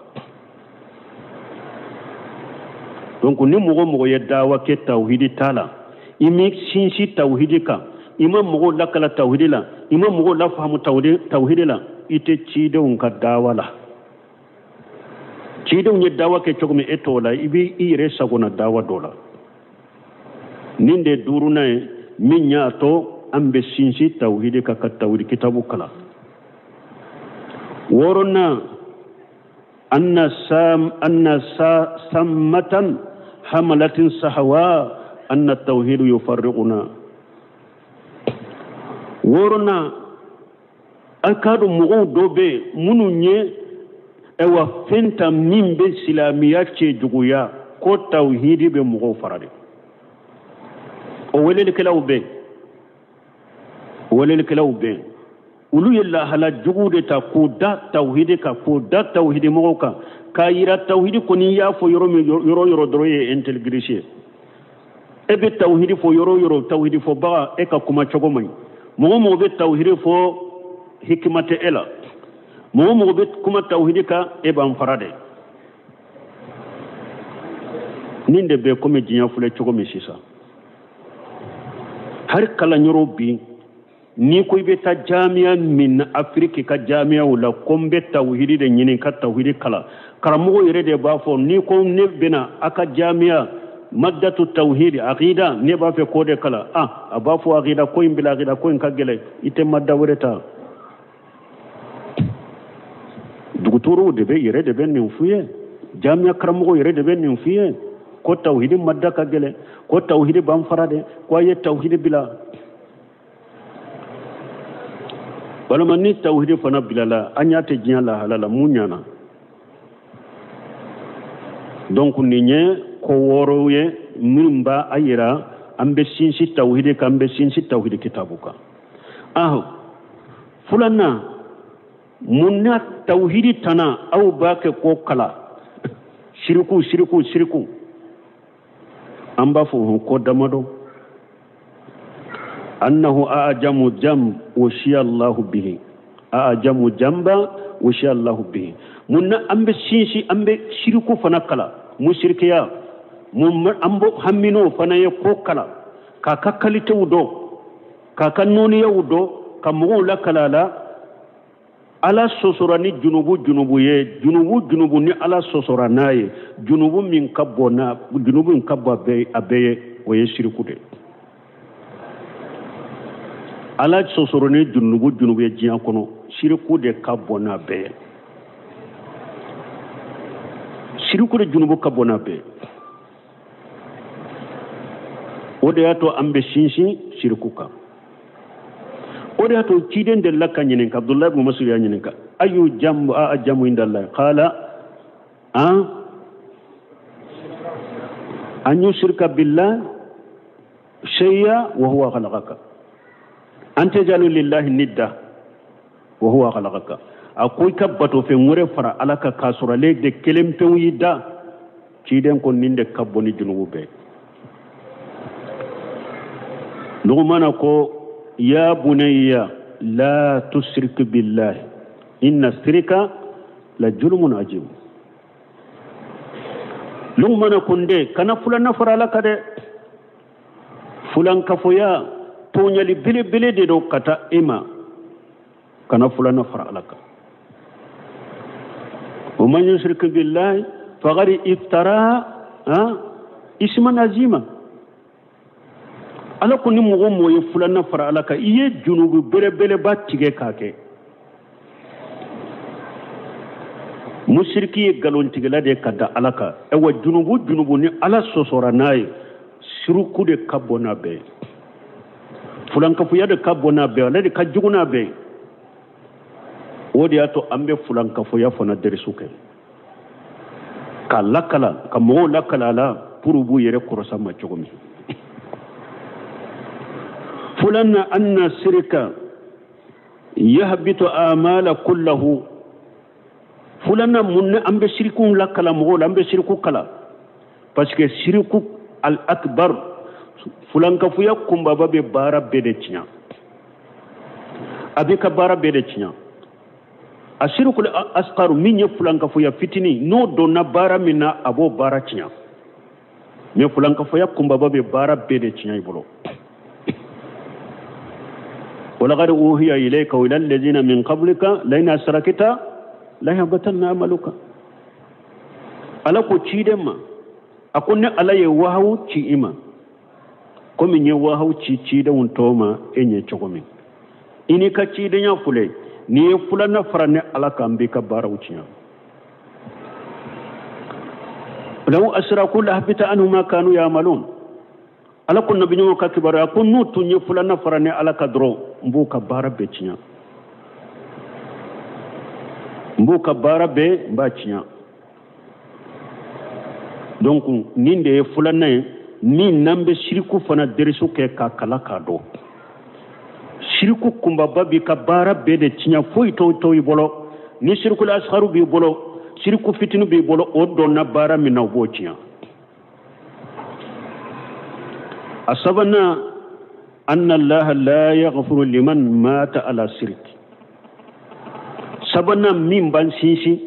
Donc ni mɔgɔ mɔgɔ ye dawa kɛ tawhidi t'a la, i m'i sinsin tawhidi kan, i ma mɔgɔw lakala tawhidi la, i ma mɔgɔw lafaamu tawhidi la, i tɛ cidenw ka dawa la. Cidenw ye dawa kɛ cogo min e t'o la, i b'i i yɛrɛ sagona dawa dɔ la. Nin de duurunan ye min y'a to an bɛ sinsin tawhidi kan ka tawhidi kitabu kalan. Wɔɔrɔnan, anna sam anna sa sammatan hamalatin sahawa anna tawhidu yufarriquna. Wɔɔrɔnan, a k'a dɔn mɔgɔw dɔ bɛ yen minnu ye ayiwa fɛn ta min bɛ silamɛya cɛjuguya ko tawhidi bɛ mɔgɔw fara de. O welelikɛlaw bɛ yen, o welelikɛlaw bɛ yen, olu ye lahala jugu de ta k'o da tawhidi kan, k'o da tawhidi mɔgɔw kan, k'a yira tawhidi kɔni y'a fɔ yɔrɔ min yɔrɔ yɔrɔ dɔrɔn ye intelligence ye. E bɛ tawhidi fɔ yɔrɔ yɔrɔ, tawhidi fɔbaga e ka kuma cogo man ɲi. Mɔgɔ mɔgɔ bɛ tawhidi fɔ hikima tɛ e la. Mɔgɔ mɔgɔ bɛ kuma tawhidi kan e b'an fara de. Nin de bɛ komi diɲɛ filɛ cogo min sisan. Hali kalanyɔrɔ bi n'i ko i bɛ taa jamiya min na Afiriki ka jamiyaw la ko n bɛ tawhidi de ɲini ka tawhidi kalan, karamɔgɔ yɛrɛ de b'a fɔ n'i ko ne bɛna a ka jamiya maddatu tawhidi aqida ne b'a fɛ k'o de kalan, a b'a fɔ aqida ko in bila, aqida ko in ka gɛlɛn, i tɛ madda wɛrɛ ta. Dugutɔrɔw de bɛ yɛrɛ de bɛ nin f'u ye, jamiya karamɔgɔ yɛrɛ de bɛ nin f'u ye ko tawhidi madda ka gɛlɛn, ko tawhidi b'an fara de, ko a ye tawhidi bila. Walima ni tawhidi fana bilala an y'a tɛ diɲɛ lahala la mun ɲana. Donc nin ye ko wɔɔrɔw ye minnu b'a a yira an bɛ sinsin tawhidi kan, an bɛ sinsin tawhidi kitabu kan. Filanan, mun na tawhidi tana aw b'a kɛ ko kala siriku siriku siriku? An b'a fɔ ko damadɔ. Annahu a'jamu jam wa shiya Allahu bihi, a'jamu jamba wa shiya Allahu bihi. Mun na an bɛ sinsin an bɛ siriku fana kala, musirikiya mun an b'o hamin'o fana ye ko kala, k'a ka kalitew dɔn, k'a ka nɔniyaw dɔn, ka mɔgɔw lakala a la. Ala sɔsɔra ni junubu junubu ye, junubu junubu ni Ala sɔsɔra n'a ye, junubu min ka bon n'a junubu min ka bon a bɛɛ ye, o ye siriku de ye. Ala sɔsɔrɔ ni junubu junubu ye diɲɛ kɔnɔ, siriku de ka bon n'a bɛɛ ye. Siriku de junubu ka bon n'a bɛɛ ye. O de y'a to an bɛ sinsin siriku kan. O de y'a to ciden delila ka ɲininka, Abdulayi bin Masud y'a ɲininka, ayu jambu a jamu inda Allah? Qala an yushrika billah shay'a wa huwa khalaqaka, an tajalu lillahi nidda wa huwa khalaqaka. A ko i ka bato fɛn wɛrɛ fara Ala kan k'a sɔrɔ ale de kelen pewu y'i da. Ciden ko nin de ka bon ni junubu bɛɛ. Luqmana ko ya bunayya la tushrik billahi inna shirka la julmun ajim. Luqmana ko n den kana fulanna fara Ala kan dɛ, fulankafoya tɔɲali belebele de don ka taa e ma, kana fulanna fara Ala kan. Wa man yushrik billahi faqad iftara isman azima. Ala ko ni mɔgɔ mɔgɔ ye fulanna fara Ala kan, i ye junubu belebeleba tigɛ k'a kɛ. Musiriki ye nkalontigɛla de ye ka da Ala kan. Ayiwa junubu junubu ni Ala sɔsɔra n'a ye, suruku de ka bon n'a bɛɛ ye, fulankafoya de ka bon n'a bɛɛ ye, ale de ka jugu n'a bɛɛ ye. O de y'a to an bɛ fulankafoya fana derisu kɛ, k'a lakala, ka mɔgɔw lakala a la pour u b'u yɛrɛ kɔrɔsa ma cogo min. Fulanna anna sirika yahbitu amala kullahu. Fulanna mun ni an bɛ siriku lakala mɔgɔw la, an bɛ siriku kala parce que siriku al akbar fulankafoya kunbaba bɛ baara bɛɛ de tiɲɛ a b'i ka baara bɛɛ de tiɲɛ a sirikul asqaru min ye fulankafoya fitinin n'o donna baara min na a b'o baara tiɲɛ mais fulankafoya kunbaba bɛ baara bɛɛ de tiɲɛ i bolo walaqad uhiya ilayka wa ila alladhina min qablika la in asrakta la yahbatanna amaluka ala ko ciden ma a ko ne ala ye wahawu ci i ma komi n ye wahawu ci cidenw tɔw ma e ɲɛ cogo min i n'i ka cidenya filɛ n'i ye filanan fara ne ala kan n b'i ka baaraw tiɲɛ law asraku lahabita anhum ma kanu yamalun ala ko nabi ɲuman ka kibaruya ko n'u tun ye filanan fara ne ala kan dɔrɔn n b'u ka baara bɛɛ tiɲɛ n b'u ka baara bɛɛ n b'a tiɲɛ donc nin de ye filanan ye min n'an bɛ siriku fana derisu kɛ k'a kalan k'a dɔn siriku kunbaba b'i ka baara bɛɛ de tiɲɛ foyi t'o to i bolo ni sirikul asgaru b'i bolo siriku fitini b'i bolo o donna baara min na o b'o tiɲɛ a sabanan anna allaha la yaghfiru liman mata ala sirik sabanan min b'an sinsin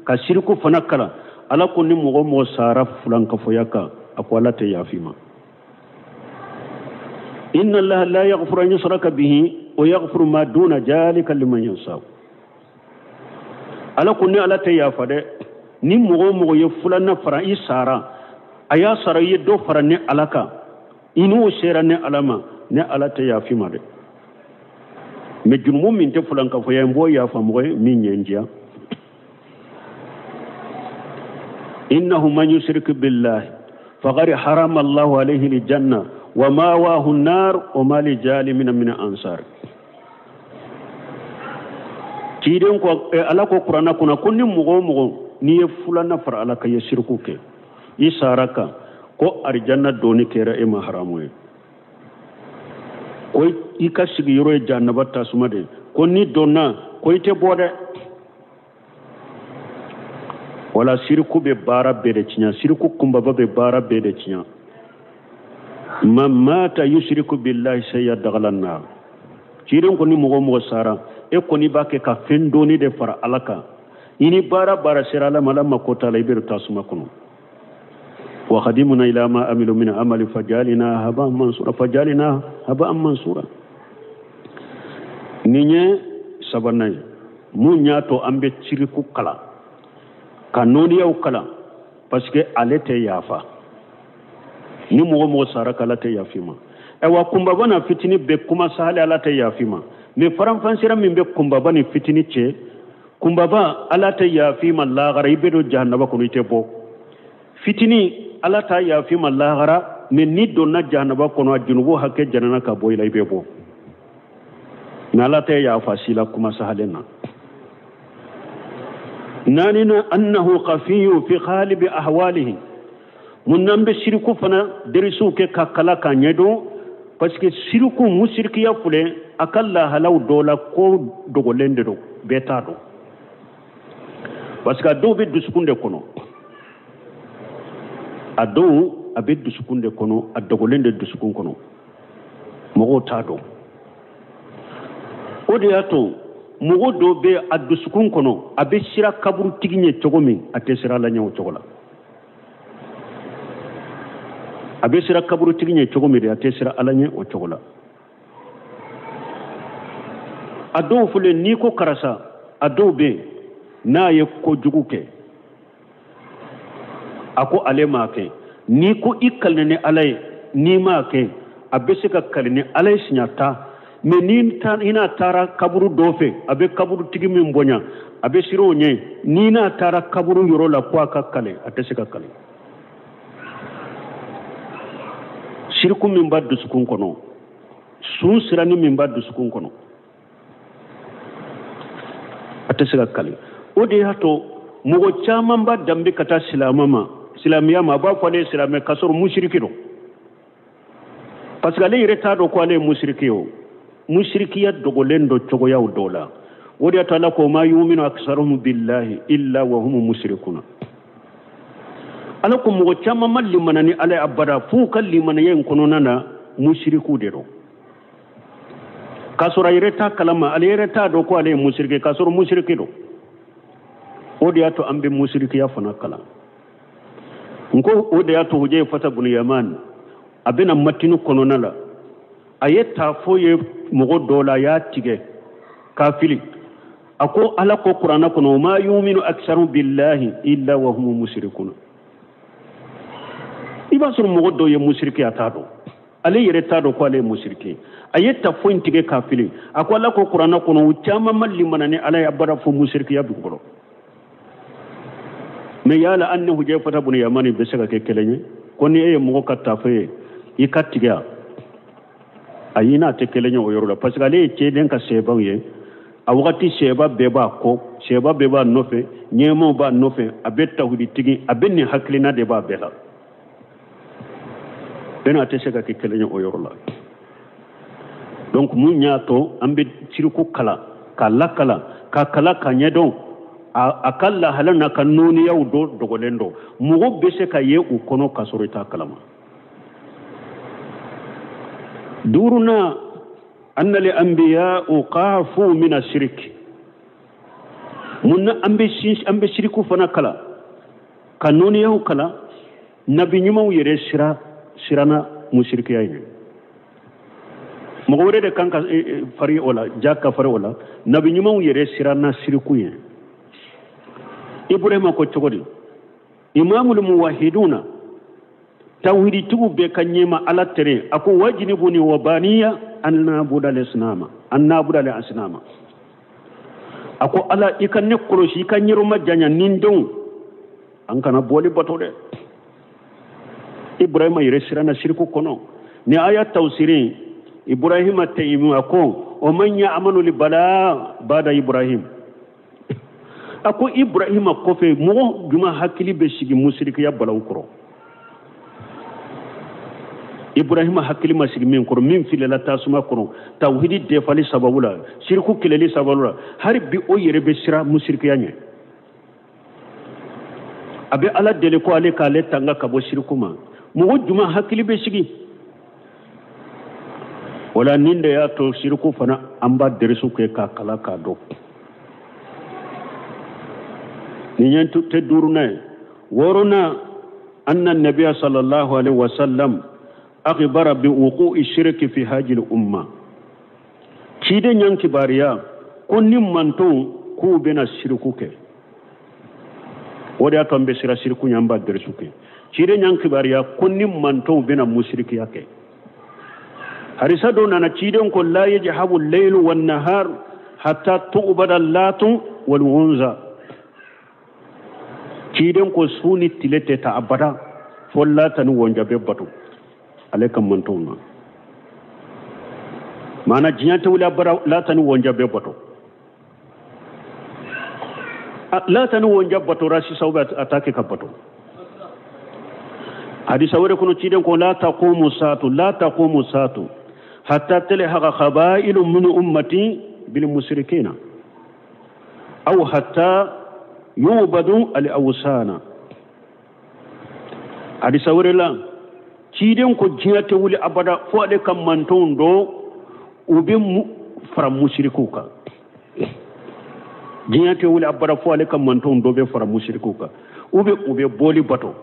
ka siriku fana kalan ala ko ni mɔgɔ o mɔgɔ sara fulankafoya kan a ko ala tɛ yafa i ma inna allaha la yaghfiru an yushraka bihi wa yaghfiru ma duna jalika liman yasha ala ko ni ala tɛ yafa dɛ ni mɔgɔ o mɔgɔ ye filanan fara i sara a y'a sara i ye dɔ fara ne ala kan i n'o sera ne ala ma ne ala tɛ yafa i ma dɛ mais jurumu min tɛ fulankafoya n b'o yafa mɔgɔ ye min ye n diya innahu man yushrik billahi faqad harama allahu alayhi aljanna wa mawahu an-nar wa ma lizalimina min ansar ciden ko ala ko kuranna kɔnɔ ko ni mɔgɔ o mɔgɔ n'i ye filanan fara ala kan i ye siriku kɛ i sara kan ko arijanna donni kɛra e ma haramu ye ko i ka sigiyɔrɔ ye jahanaba tasuma de ye ko n'i donna ko i tɛ bɔ dɛ wala siriku bɛ baara bɛɛ de tiɲɛ siriku kunbaba bɛ baara bɛɛ de tiɲɛ man mata yushriku billahi shay'an dakhala an-nar ciden ko ni mɔgɔ o mɔgɔ sara e kɔni b'a kɛ ka fɛn dɔɔni de fara ala kan i ni baara baara sera ala ma ala mako t'a la i bɛ don tasuma kɔnɔ wa qadimna ila ma amilu min amali fajalina haba'an mansura fajalina haba'an mansura nin ye sabanan ye mun y'a to an bɛ siriku kalan ka nɔniyaw kalan parce que ale tɛ yafa ni mɔgɔ mɔgɔ sara k'ala tɛ yafa i ma ayiwa kunbaba na fitini bɛ kuma sa hali ala tɛ yafa i ma mais faranfansira min bɛ kunbaba ni fitini cɛ kunbaba ala tɛ yafa i ma lahara i bɛ don jahanaba kɔnɔ i tɛ bɔ fitini ala t'a yafa i ma lahara mais n'i donna jahanaba kɔnɔ a junubu hakɛ janana ka bɔ i la i bɛ bɔ mais ala tɛ yafa si la kuma sahalen na naaninan annahu khafiyu fi ghalibi ahwalihi mun n'an bɛ siriku fana derisiw kɛ ka kala k'a ɲɛdɔn parce que siriku musirikiya filɛ a ka lahalaw dɔ la ko dogolen de don bɛɛ t'a dɔn parce que a dɔw bɛ dusukun de kɔnɔ a dɔw a bɛ dusukun de kɔnɔ a dogolen de dusukun kɔnɔ mɔgɔw t'a dɔn o de y'a to mɔgɔ dɔw bɛ a dusukun kɔnɔ a bɛ siran kaburutigi ɲɛ cogo min a tɛ siran ala ɲɛ o cogo la a bɛ siran kaburutigi ɲɛ cogo min de a tɛ siran ala ɲɛ o cogo la a dɔw filɛ n'i ko karisa a dɔw bɛ yen n'a ye kojugu kɛ a ko ale m'a kɛ n'i ko i kali ni ala ye n'i m'a kɛ a bɛ se ka kali ni ala ye siɲɛ 10 mais ni i n'a taara kaburu dɔ fɛ a bɛ kaburutigi min bonya a bɛ siran o ɲɛ n'i n'a taara kaburu yɔrɔ la ko a ka kali a tɛ se ka kali siriku min b'a dusukun kɔnɔ sun siranni min b'a dusukun kɔnɔ a tɛ se ka kali o de y'a to mɔgɔ caman b'a danbe ka taa silamɛ ma silamɛya ma a b'a fɔ ale ye silamɛ k'a sɔrɔ musiriki don parce que ale yɛrɛ t'a dɔn ko ale ye musiriki ye o musirikiya dogolen don cogoyaw dɔw la o de y'a to ala ko ma yuminu aksaruhum billahi illa wa hum musirikuna. Ala ko mɔgɔ caman ma limana ni Ala ye abada f'u ka limanaya in kɔnɔna na musiriku de don. K'a sɔrɔ a yɛrɛ t'a kalama, ale yɛrɛ t'a dɔn ko ale ye musiriki, k'a sɔrɔ musiriki don. O de y'a to an bɛ musirikiya fana kalan. N ko o de y'a to Hujayfata bunu Yaman a bɛna matinu kɔnɔna la, a ye taafo ye mɔgɔ dɔ la, a y'a tigɛ k'a fili. A ko Ala ko kuranɛ kɔnɔ, ma yuminu aksaru billahi illa wa hum musirikuna. I b'a sɔrɔ mɔgɔ dɔ ye musiriki, a t'a dɔn, ale yɛrɛ t'a dɔn ko ale ye musiriki ye. A ye taafo in tigɛ k'a fili. A ko Ala ko kuranɛ kɔnɔ, u caman ma limana ni Ala ye abada fo musirikiya b'u kɔrɔ. Mais yala an ni Hujayfata bunu Yamani bɛ se ka kɛ kelen ye? Ko ni e ye mɔgɔ ka taafo ye, i ka tigɛ, ayi, n'a tɛ kelen ye o yɔrɔ la, parce que ale ye cɛden ka sɛbaw ye. A wagati sɛba bɛɛ b'a kɔ, sɛba bɛɛ b'a nɔfɛ, ɲɛmaw b'a nɔfɛ, a bɛ tawhiditigi, a bɛ nin hakilina de b'a bɛɛ la. Bɛɛ n'a tɛ se ka kɛ kelen ye o yɔrɔ la. Donc mun y'a to an bɛ siriku kalan, k'a lakalan, k'a kalan ka ɲɛdɔn, a ka lahala n'a ka nɔɔniyaw dɔ dogolen don, mɔgɔ bɛ se ka ye u kɔnɔ k'a sɔrɔ i t'a kalama. Duurunan, anna li anbiya qafu min ashirik. Mun na an bɛ siriku fana kalan, ka nɔɔniyaw kalan, nabi ɲumanw yɛrɛ siranna musirikiya ye. Mɔgɔ wɛrɛ de kan ka fari o la, ja ka fari o la, nabi ɲumanw yɛrɛ siranna siriku ye. Ibrahima ko cogo di? Imamul muwahiduna, tawhiditigiw bɛɛ ka ɲɛma Ala tere, a ko wajinibuni wa baniya an nabuda le sinama, an nabuda le asinama. A ko Ala, i ka ne kɔlɔsi, i ka ɲɛrɔma janya ni n denw, an kana bɔli bato dɛ. Ibrahima yɛrɛ siranna siriku kɔnɔ. Ni aya tawsirin, Ibrahima tɛyimu, a ko o man ya'manu li bala bada Ibrahim. A ko Ibrahima kɔfɛ mɔgɔ jumɛn hakili bɛ sigi musirikiya balaw kɔrɔ? Ibrahima hakili ma sigi min kɔrɔ, min filila tasuma kɔnɔ tawhidi defali sababu la, siriku kɛlɛli sababu la, hali bi o yɛrɛ bɛ siran musirikiya ɲɛ. A bɛ Ala deli ko ale k'ale tanga ka bɔ siriku ma. Mɔgɔ jumɛn hakili bɛ sigi? O la nin de y'a to siriku fana an b'a derisu kɛ k'a kalan k'a dɔn. Nin ye tɛ duurunan ye. Wɔɔrɔnan, anna nabiya sallallahu alaihi wa sallam akhbara bi wuqu'i shirki fi hadhihi al-umma. Ciden y'an kibaruya ko ni mantonw k'u bɛna siriku kɛ. O de y'a to an bɛ sira siriku ɲɛ, an b'a derisu kɛ. Ciden y'an kibaruya ko ni mantonw bɛna musirikiya kɛ. Hadisa dɔ nana, ciden ko la yajhabu al-laylu wan-nahar hatta tu'bada al-latu wal-unza. Ciden ko su ni tile tɛ taa abada fo lata ni wonja bɛ bato ale ka mantonw na. Maana diɲɛ tɛ wuli abada lata ni wonja bɛ bato. Lata ni wonja batora sisan, bɛ a ta kɛ ka bato. Hadisa wɛrɛ kɔnɔ, ciden ko la taqumu saatu, la taqumu saatu hatta talhaqa qabailu min ummati bil mushrikina aw hatta yubadu al awsana. Hadisa wɛrɛ la, ciden ko diɲɛ tɛ wuli abada fo ale ka mantonw dɔ u bɛ fara musirikuw kan. Diɲɛ tɛ wuli abada fo ale ka mantonw dɔ bɛ fara musirikuw kan, u bɛ bɔli bato.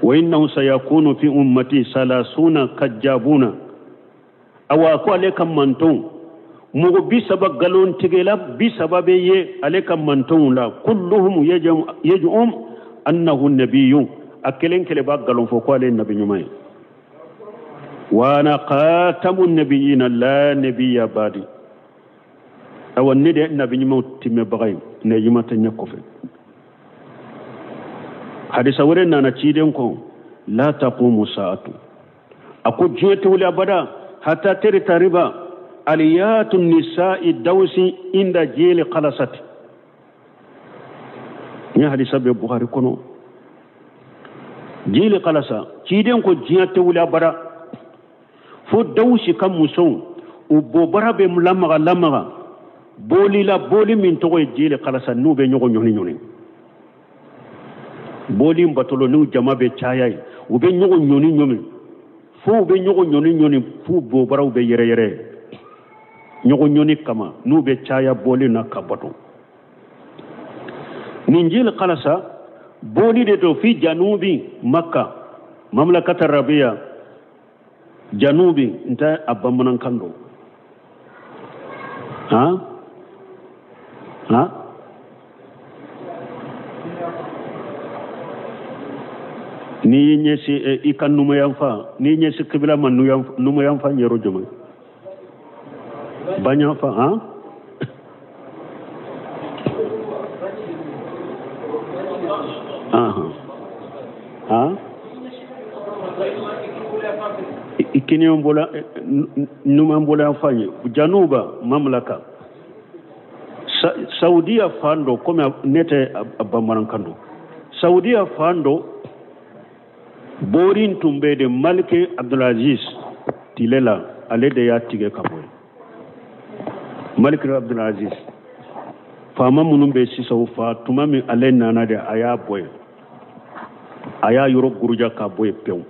Wa innahu sayakunu fi ummati salasuna kajjabuna. Awa ko ale ka mantonw mɔgɔ 30 nkalontigɛla 30 bɛ ye ale ka mantonw la. Kulluhum yaj'um annahu nabiyyun. A kelen kelen b'a nkalon fɔ ko ale ye nabi ɲuman ye. Wa ana khatamu nabiyina la nabiyya ba'di. Awa ne de nabi ɲumanw timɛbaga ye, ne ɲuman tɛ ɲɛ kɔfɛ. Hadisa wɛrɛ nana, ciden ko la taqumu sa'atu. A ko diɲɛ tɛ wuli abada hatta tarita riba aliyatu nisa'i dawsi inda jeli qalasati. Ni hadisa bɛ Bukhari kɔnɔ. Jeli qalasa, ciden ko diɲɛ tɛ wuli abada fo dawsi ka musow u bobara bɛ lamaga lamaga boli la, boli min tɔgɔ ye jeli qalasa, n'u bɛ ɲɔgɔn ɲɔni ɲɔni. Boli batolo n'u jama bɛ caya ye, u bɛ ɲɔgɔn ɲɔni ɲɔni, fo u bɛ ɲɔgɔn ɲɔni ɲɔni, f'u bobaraw bɛ yɛrɛyɛrɛ ɲɔgɔn ɲɔni kama, n'u bɛ caya boli na ka bato. Nin jil kalasa boli de to fi janubi Makka, mamlakata arabiya janubi, n tɛ a bamanankan dɔn. Han han, n'i y'i ɲɛsin i ka numayanfan, n'i y'i ɲɛsin kibila ma, numayanfan yɔrɔ jumɛn? Baɲanfan. Han, han, i kiniyan bola, numan bola yanfan ye januba mamlaka Saudiya fan dɔ. Komi ne tɛ a bamanankan dɔn, Saudiya fan dɔ borin tun bɛ de Maliki Abdulaziz tile la, ale de y'a tigɛ ka bɔ yen. Maliki Abdulaziz, faama minnu bɛ sisan, o fa tuma min ale nana de, a y'a bɔ yen, a y'a yɔrɔ guruja ka bɔ yen pewu.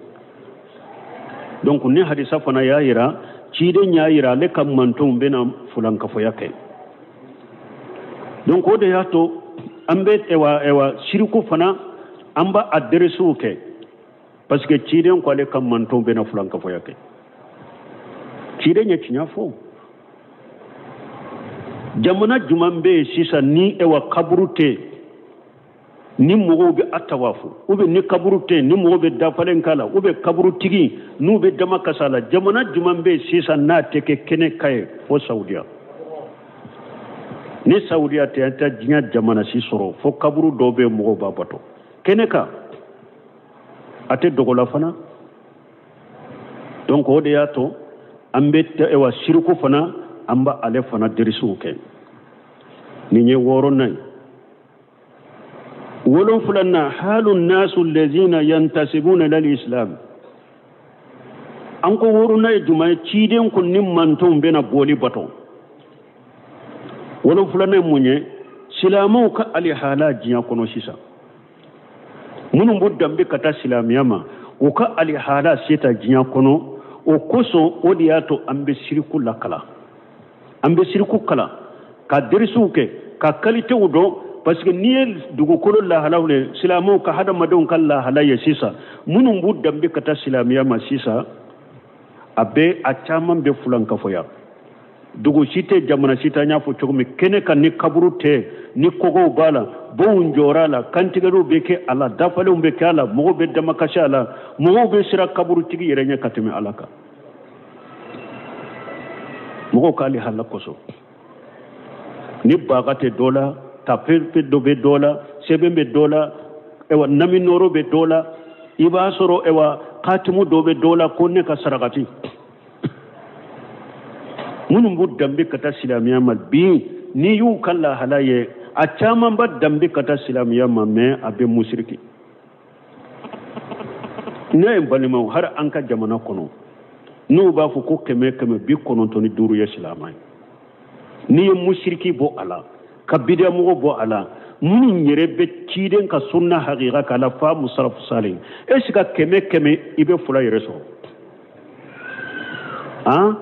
Donc ni hadisa fana y'a yira, ciden y'a yira, ale ka mantonw bɛna fulankafoya kɛ. Donc o de y'a to an bɛ ewa siriku fana, an b'a a deresiw kɛ, parce que ciden ko ale ka mantonw bɛna fulankafoya kɛ. Ciden ye tiɲɛ fɔ. Jamana jumɛn bɛ yen sisan ni ewa kaburu tɛ, ni mɔgɔw bɛ a tawafu, ou bien ni kaburu tɛ, ni mɔgɔw bɛ dafalen k'a la, ou bien kaburutigi n'u bɛ dama kasa la? Jamana jumɛn bɛ yen sisan n'a tɛ kɛ kɛnɛ ka ye fo Saudiya? Ni Saudiya tɛ, an tɛ diɲɛ jamana si sɔrɔ fo kaburu dɔw bɛ yen, mɔgɔw b'a bato kɛnɛ kan, a tɛ dogo la fana. Donc o de y'a to an bɛ ewa siriku fana, an b'a ale fana derisiw kɛ. Nin ye wɔɔrɔnan ye. Wolonfilanan, halu nasu allazina yantasibuna ila islam. An ko wɔɔrɔnan ye jumɛn ye? Ciden kun ni mantonw bɛna boli bato. Wolonfilanan ye mun ye? Silamɛw ka alihala diɲɛ kɔnɔ sisan, minnu b'u danbe ka taa silamɛya ma, u ka alihala se ta diɲɛ kɔnɔ. O kosɔn, o de y'a to an bɛ siriku lakala, an bɛ siriku kalan, ka derisiw kɛ, ka kalitew dɔn, parce que n'i ye dugukolo lahalaw ye, silamɛw ka hadamadenw ka lahala ye sisan, minnu b'u danbe ka taa silamɛya ma sisan, a bɛ a caman bɛ fulankafoya. Dugu si tɛ, jamana si tɛ, an y'a fɔ cogo min, kɛnɛ kan ni kaburu tɛ, ni kogow b'a la, bonw jɔra a la, kantigɛliw bɛ kɛ a la, dafalenw bɛ kɛ a la, mɔgɔw bɛ damakasi a la, mɔgɔw bɛ siran kaburutigi yɛrɛ ɲɛ ka tɛmɛ Ala kan. Mɔgɔw k'ale hala kosɔn, ni baga tɛ dɔ la, tafe dɔ bɛ dɔ la, sɛbɛn bɛ dɔ la, ewa naminɔrɔ bɛ dɔ la, i b'a sɔrɔ ewa katimu dɔ bɛ dɔ la ko ne ka sarakati. Minnu b'u danbe ka taa silamɛya ma bi, n'i y'u ka lahala ye, a caman ba danbe ka taa silamɛya ma, mɛ a bɛ musiriki. Ne ye balimaw, hali an ka jamana kɔnɔ, n'u b'a fɔ ko 195 ye silamɛ ye, n'i ye musiriki bɔ a la, ka bidiyamɔgɔ bɔ a la, minnu yɛrɛ bɛ ciden ka sunna hakika k'a la fa musarafu salen, est ce que 100 i bɛ 2 yɛrɛ sɔrɔ? Han,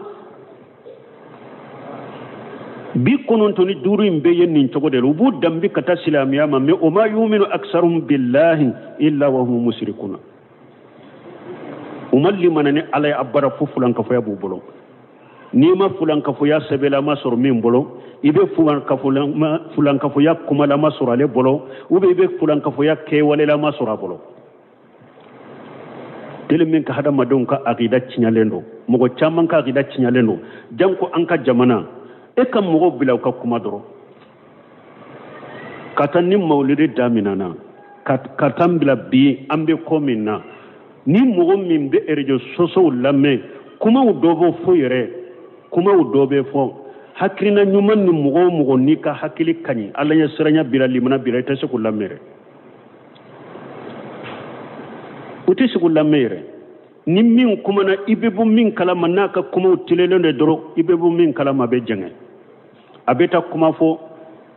95 in bɛ ye nin cogo de la. U b'u danbe ka taa silamɛya ma, mɛ o ma yuminu aksarum billahi illa wa hum mushrikuna. U ma limana ni Ala ye abara, fo fulankafoya b'u bolo. N'i ma fulankafoya sɛbɛlama sɔrɔ min bolo, i bɛ fulankafoya kumalama sɔrɔ ale bolo, ou bien i bɛ fulankafoya kɛwalelama sɔrɔ a bolo. Tele min ka hadamadenw ka akida tiɲɛlen don, mɔgɔ caman ka akida tiɲɛlen don, janko an ka jamana. E ka mɔgɔw bila u ka kuma dɔrɔn ka taa ni mawulidi daminɛna ka taa bila bi, an bɛ ko min na, ni mɔgɔ min bɛ réseaux sociaux lamɛn, kumaw dɔ bɛ fɔ yɛrɛ, kumaw dɔ bɛ fɔ hakilina ɲuman ni mɔgɔ o mɔgɔ n'i ka hakili ka ɲi, Ala ɲɛ siranya b'i la, limana b'i la, i tɛ se k'o lamɛn yɛrɛ, u tɛ se k'o lamɛn yɛrɛ. Ni min kumana, i bɛ bɔ min kalama, n'a ka kumaw tilelen de dɔrɔn, i bɛ bɔ min kalama, a bɛ jɛngɛ, a bɛ taa kuma fɔ.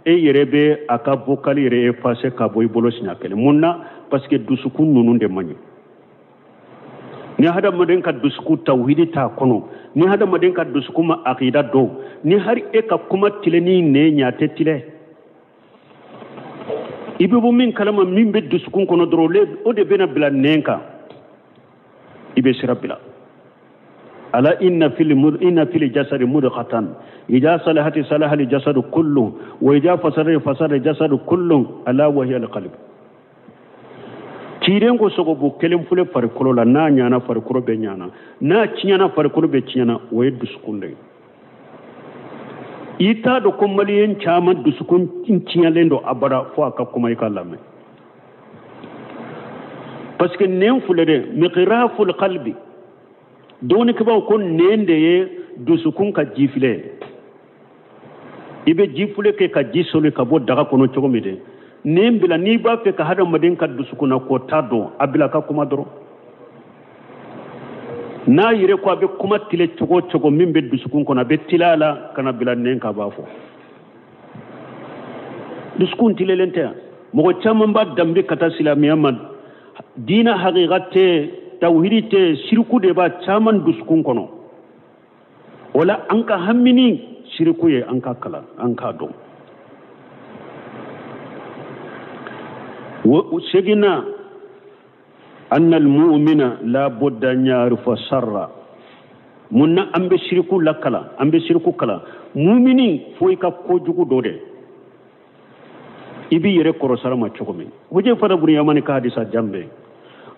E yɛrɛ bɛ a ka vocal yɛrɛ effacer ka bɔ i bolo siɲɛ kelen. Mun na? Parce que dusukun ninnu de man ɲi. Ni hadamaden ka dusukun tawhidi t'a kɔnɔ, ni hadamaden ka dusukun ma akida dɔn, ni hari e ka kuma tilenni nɛn ɲɛ, a tɛ tilɛ. I bɛ bɔ min kalama, min bɛ dusukun kɔnɔ dɔrɔn, o de bɛna bila nɛn kan, i bɛ sira bila. Ala inna fil inna fil jasadi mudghatan idha salahati salaha al jasadu kullu wa idha fasada fasada jasadu kullu ala wa hiya al qalb. Ciden ko sogobu kelen fule farikolo la, n'a ɲana farikolo bɛ ɲana, n'a tiɲɛna farikolo bɛ tiɲɛna, o ye dusukun de ye. I t'a dɔn ko maliyɛn caman dusukun tiɲɛlen don abada fo a ka kuma i ka lamɛn. Parce que nɛn filɛ dɛ, miqraful qalbi, dɔɔnikɛbaw ko nɛn de ye dusukun ka jifilɛ. I bɛ jifilɛ kɛ ka ji soli ka bɔ daga kɔnɔ cogo min dɛ, nɛn bila n'i b'a fɛ ka hadamaden ka dusukunna ko ta dɔn, a bila ka kuma dɔrɔn. N'a yɛrɛ ko a bɛ kuma tile cogo o cogo min bɛ dusukun kɔnɔ, a bɛ tile a la ka na bila nɛn kan, b'a fɔ. Dusukun tilelen tɛ yan. Mɔgɔ caman b'a danbe ka taa silamɛya ma, diinɛ hakika tɛ, tawhidi tɛ, siriku de b'a caman dusukun kɔnɔ. O la an ka hamini siriku ye, an ka kalan, an k'a dɔn. O seginna, anna almu'mina la budda an ya'rifa sarra. Mun na an bɛ siriku lakalan, an bɛ siriku kalan? Mumini fo i ka kojugu dɔ de, i b'i yɛrɛ kɔrɔsara ma cogo min. Hujayfa bun Yamani ka hadisa jan bɛ,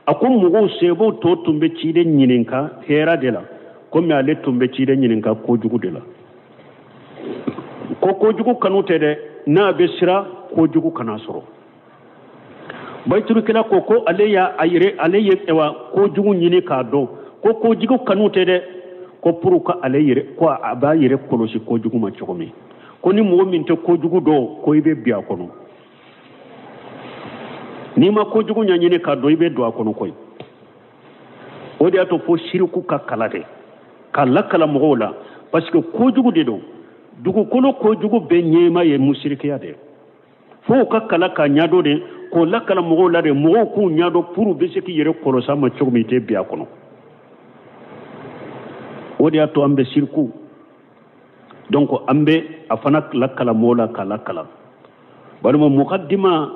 a ko mɔgɔw sebow tɔ tun bɛ ciden ɲininka hɛrɛ de la, komi ale tun bɛ ciden ɲininka kojugu de la. Ko kojugu kanu tɛ dɛ, n'a bɛ siran kojugu kana sɔrɔ. Bayiturukɛla ko ko ale y'a a yɛrɛ, ale ye wa kojugu ɲini k'a dɔn, ko kojugu kanu tɛ dɛ, ko pour que ale yɛrɛ, ko a b'a yɛrɛ kɔlɔsi kojugu ma cogo min. Ko ni mɔgɔ min tɛ kojugu dɔn, ko i bɛ bin a kɔnɔ. N'i ma kojugu ɲɛɲini k'a dɔn, i bɛ don a kɔnɔ koyi. O de y'a to fo siriku ka kala de, k'a lakala mɔgɔw la, parce que kojugu de don. Dugukolo kojugu bɛɛ ɲɛma ye musirikiya de ye. Fo ka kala k'a ɲɛdɔn de, k'o lakala mɔgɔw la de, mɔgɔw k'u ɲɛdɔn pour u bɛ se k'i yɛrɛ kɔlɔsi a ma cogo min, i tɛ bin a kɔnɔ. O de y'a to an bɛ siriku. Donc an bɛ a fana lakala mɔgɔw la k'a lakala. Walima mukaddima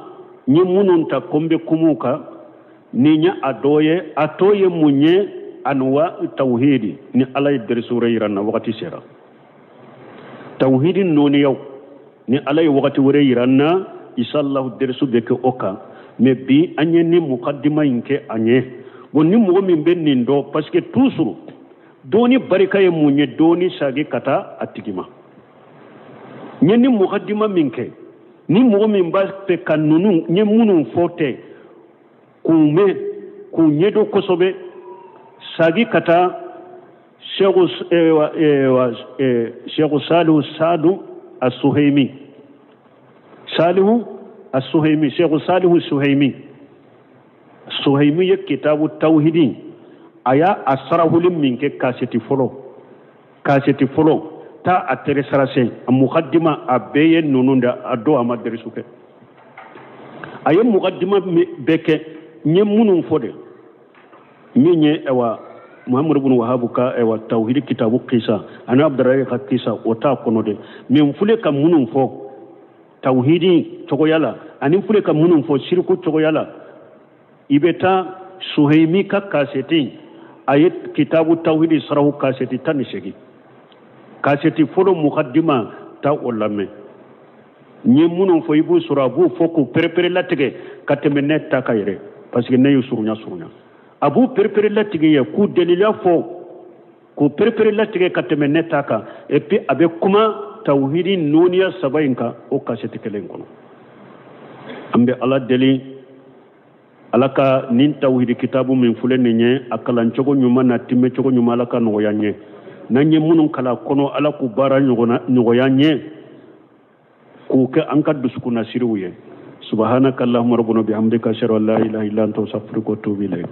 n ye minnu ta ko n bɛ kuma u kan, ni n ye a dɔ ye, a tɔ ye mun ye? Anwa tawhidi, ni Ala ye derisu wɛrɛ yira n na, wagati sera. Tawhidi nɔɔniyaw, ni Ala ye wagati wɛrɛ yira n na, inshallah derisu bɛ kɛ o kan. Mais bi an ye ni mukaddima in kɛ an ye. Bon, ni mɔgɔ min bɛ nin dɔn, parce que toujours dɔɔni barika ye mun ye? Dɔɔni sagi ka taa a tigi ma. N ye ni mukaddima min kɛ, ni mɔgɔ min b'a fɛ ka ninnu, n ye minnu fɔ tɛ, k'u mɛn, k'u ɲɛdɔn kosɛbɛ, sagi ka taa Sɛku Salihu Sadu Asuhemi. Salihu Asuhemi, Sɛku Salihu Suhemi. Suhemi ye kitabu tawhidi, a y'a a sarahuli min kɛ kaseti fɔlɔ, kaseti fɔlɔ ta a tere sarase, a mukaddima a bɛɛ ye ninnu da, a dɔw a ma derisu kɛ. A ye mukaddima bɛɛ kɛ, n ye minnu fɔ de, min ye ayiwa Muhammadu bin Wahabu ka ayiwa tawhidi kitabu kisa ani Abdurrahi ka kisa, o t'a kɔnɔ dɛ. Mais n filɛ ka minnu fɔ tawhidi cogoya la, ani n filɛ ka minnu fɔ siriku cogoya la, i bɛ taa Suhaymi ka kaseti, a ye kitabu tawhidi sarahu kaseti 18, kaseti fɔlɔ mukaddima ta o lamɛn. N ye minnu fɔ i b'u sɔrɔ, a b'u fɔ k'u perepere latigɛ ka tɛmɛ ne ta kan yɛrɛ, parce que ne y'u surunya surunya. A b'u perepere latigɛ ye k'u daliluya fɔ, k'u perepere latigɛ ka tɛmɛ ne ta kan. Et puis a bɛ kuma tawhidi nɔɔniya saba in kan o kaseti kelen kɔnɔ. An bɛ Ala deli, Ala ka nin tawhidi kitabu min filɛ nin ye, a kalancogo ɲuman n'a timɛcogo ɲuman, Ala ka nɔgɔya n ye. N'an ye minnu kalan kɔnɔ, Ala k'u baara nɔgɔya n ye, k'u kɛ an ka dusukunnasiriw ye. Subhanaka Allahumma rabbana bihamdika, ashhadu an la ilaha illa anta, astaghfiruka wa atubu ilayk.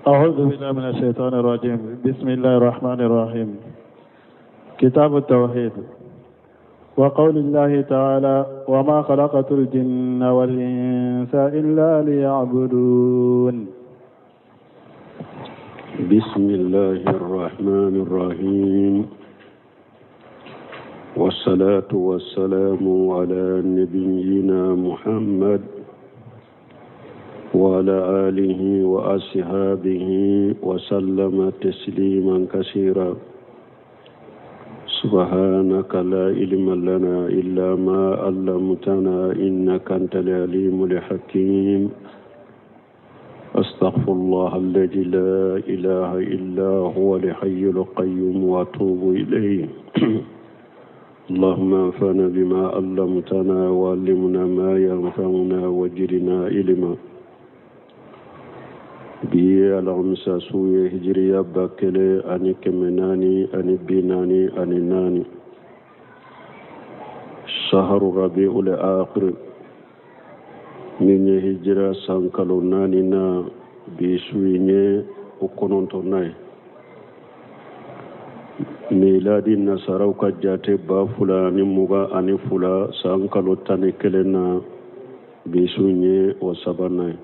أعوذ بالله من الشيطان الرجيم بسم الله الرحمن الرحيم كتاب التوحيد وقول الله تعالى وما خلقت الجن والإنس إلا ليعبدون بسم الله الرحمن الرحيم والصلاة والسلام على نبينا محمد وعلى آله وأصحابه وسلم تسليما كثيرا سبحانك لا علم لنا إلا ما علمتنا إنك أنت العليم الحكيم أستغفر الله الذي لا إله إلا هو الحي القيوم وأتوب إليه اللهم انفعنا بما علمتنا وعلمنا ما ينفعنا وجدنا علما bi ye alamisa su ye hijiriya 1444 saharu rabiul akhir min ye hijira san kalo naani na bi su in ye o kɔnɔntɔnnan ye miladi nasaraw ka jate 2022 san kalo 11 na bi su in ye o sabanan ye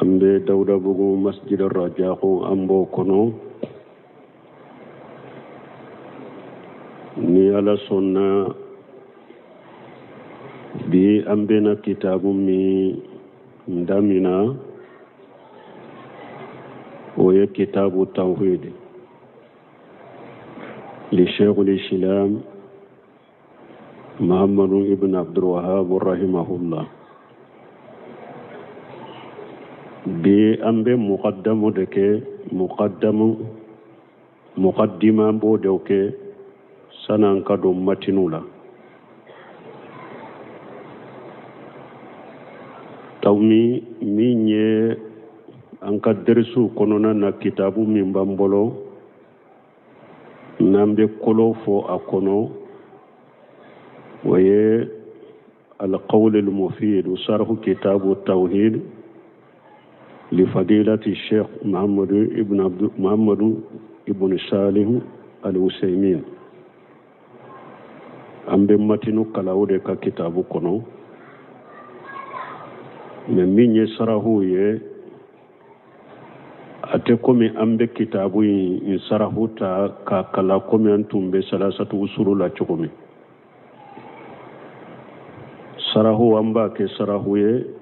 an bɛ dawudabugu masjid rajako an b'o kɔnɔ ni ala sɔnna bi an bɛna kitabu min damina o ye kitabu tawhid li sheikhul islam muhammadu ibn abdulwahab rahimahullah bi an bɛ muqaddamu de kɛ muqaddamu muqaddima an b'o de kɛ san'an ka don matinu la tawmi min ye an ka derisiw kɔnɔna na kitabu min b'an bolo n'an bɛ kolo fɔ a kɔnɔ o ye alqawl almufid sarhu kitabu tawhid lifadilati sheikh muhammadu ibn abdu muhammadu ibn salih al-usaymin an bɛ matinu kalan o de ka kitabu kɔnɔ mɛ min ye sarahuw ye a tɛ komi an bɛ kitabu in sarahu ta k'a kalan komi an tun bɛ salasatu usulu la cogo min sarahu an b'a kɛ sarahu ye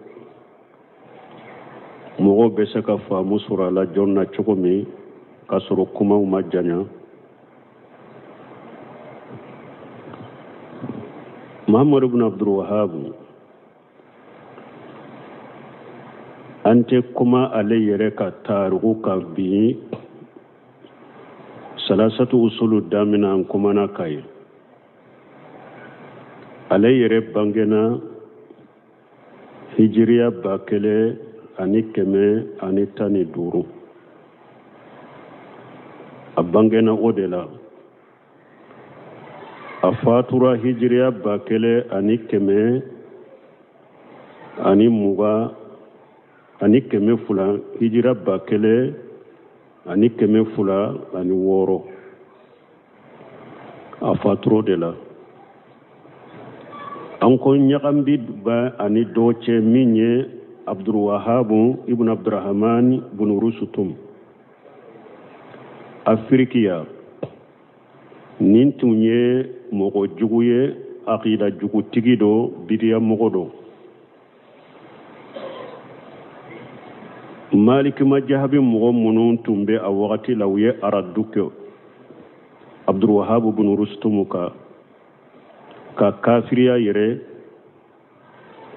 mɔgɔw bɛ se ka faamu sɔrɔ a la joona cogo min k'a sɔrɔ kumaw ma janya muhammadu bin abdulwahabu an tɛ kuma ale yɛrɛ ka tariku kan bi salasatu usulu damina an kumana ka ye ale yɛrɛ bangena hijiriya 1115 a bangena o de la a fatura hijiriya 1220 hijira 1206 a fatura o de la an ko ɲagambi b'a ani dɔ cɛ min ye abdulwahabu ibn abdurahman bun rusutum afirikiya nin tun ye mɔgɔ jugu ye akida jugutigi don bidiya mɔgɔ don maliki majahabi mɔgɔ minnu tun bɛ a wagati la u ye aradu kɛ abdulwahabu bin rustumu kan ka kafiriya yɛrɛ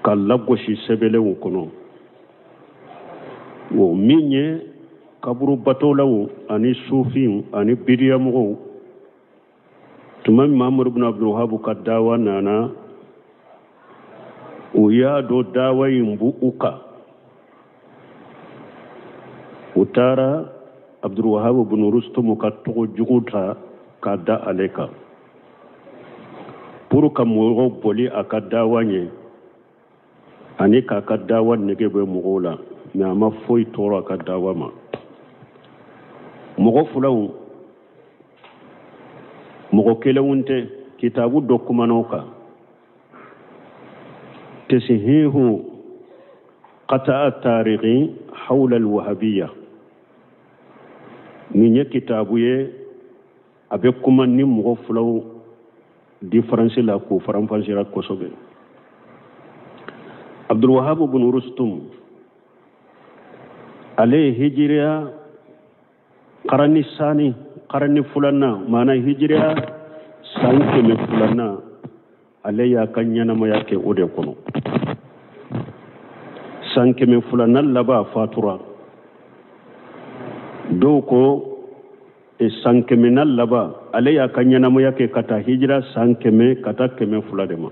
ka lagosi sɛbɛnlenw kɔnɔ o min ye kaburu batolaw ani sufinw ani bidiyamɔgɔw tuma min mahamadu bin abdulwahabu ka dawa nana u y'a dɔn dawa in b'u u kan u taara abdulwahabu bin rustumu ka tɔgɔ jugu ta k'a da ale kan pour ka mɔgɔw boli a ka dawa ɲɛ ani k'a ka dawa nege bɔ mɔgɔw la Mais a ma foyi tɔɔrɔ a ka dawa ma. Mɔgɔ filaw, mɔgɔ kelenw tɛ. Kitabu dɔ kumana o kan, tasihihu qata'a tarikhi hawla alwahabiyya. Nin ye kitabu ye, a bɛ kuma ni mɔgɔ filaw différence la k'o faranfasira kosɛbɛ. Abdulwahab bin Rustum, ale ye hijiriya karani sani, karani filanan, maana hijiriya san 200nan, ale y'a ka ɲɛnamaya kɛ o de kɔnɔ. San 200nan laban fatura. Dɔw ko san kɛmɛnan laban, ale y'a ka ɲɛnamaya kɛ ka taa hijira san 100 ka taa 200 de ma.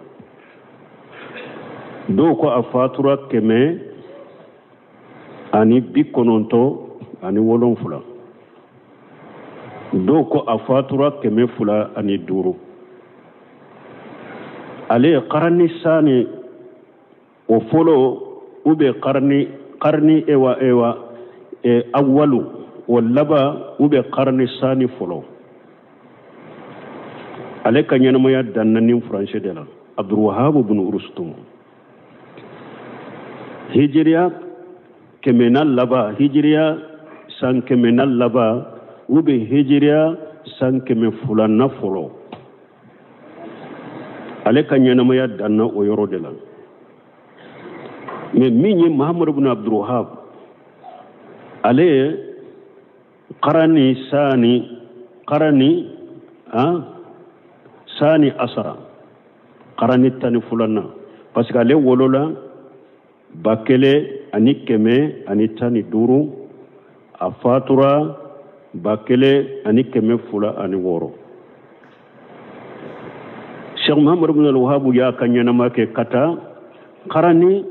Dɔw ko a fatura 197, dɔw ko a fatura 205. Ale ye karani sani o fɔlɔ, u bɛ karani ewa awalu o laban, u bɛ karani sani fɔlɔ. Ale ka ɲɛnamaya danna ni furancɛ de la. Abdulwahab bin Rustum, hijiriya kɛmɛna laban, hijiriya san kɛmɛna laban, u bɛ hijiriya san 200nan fɔlɔ, ale ka ɲɛnamaya danna o yɔrɔ de la. Mais min ye Muhammadu bin Abdulwahab, ale ye karani sani, karani sani asara, karani 12nan, parce que ale wolola 1115, a fatura 1206. Cheikh Muhammad ibn al-Wahhab y'a ka ɲɛnama kɛ ka taa karani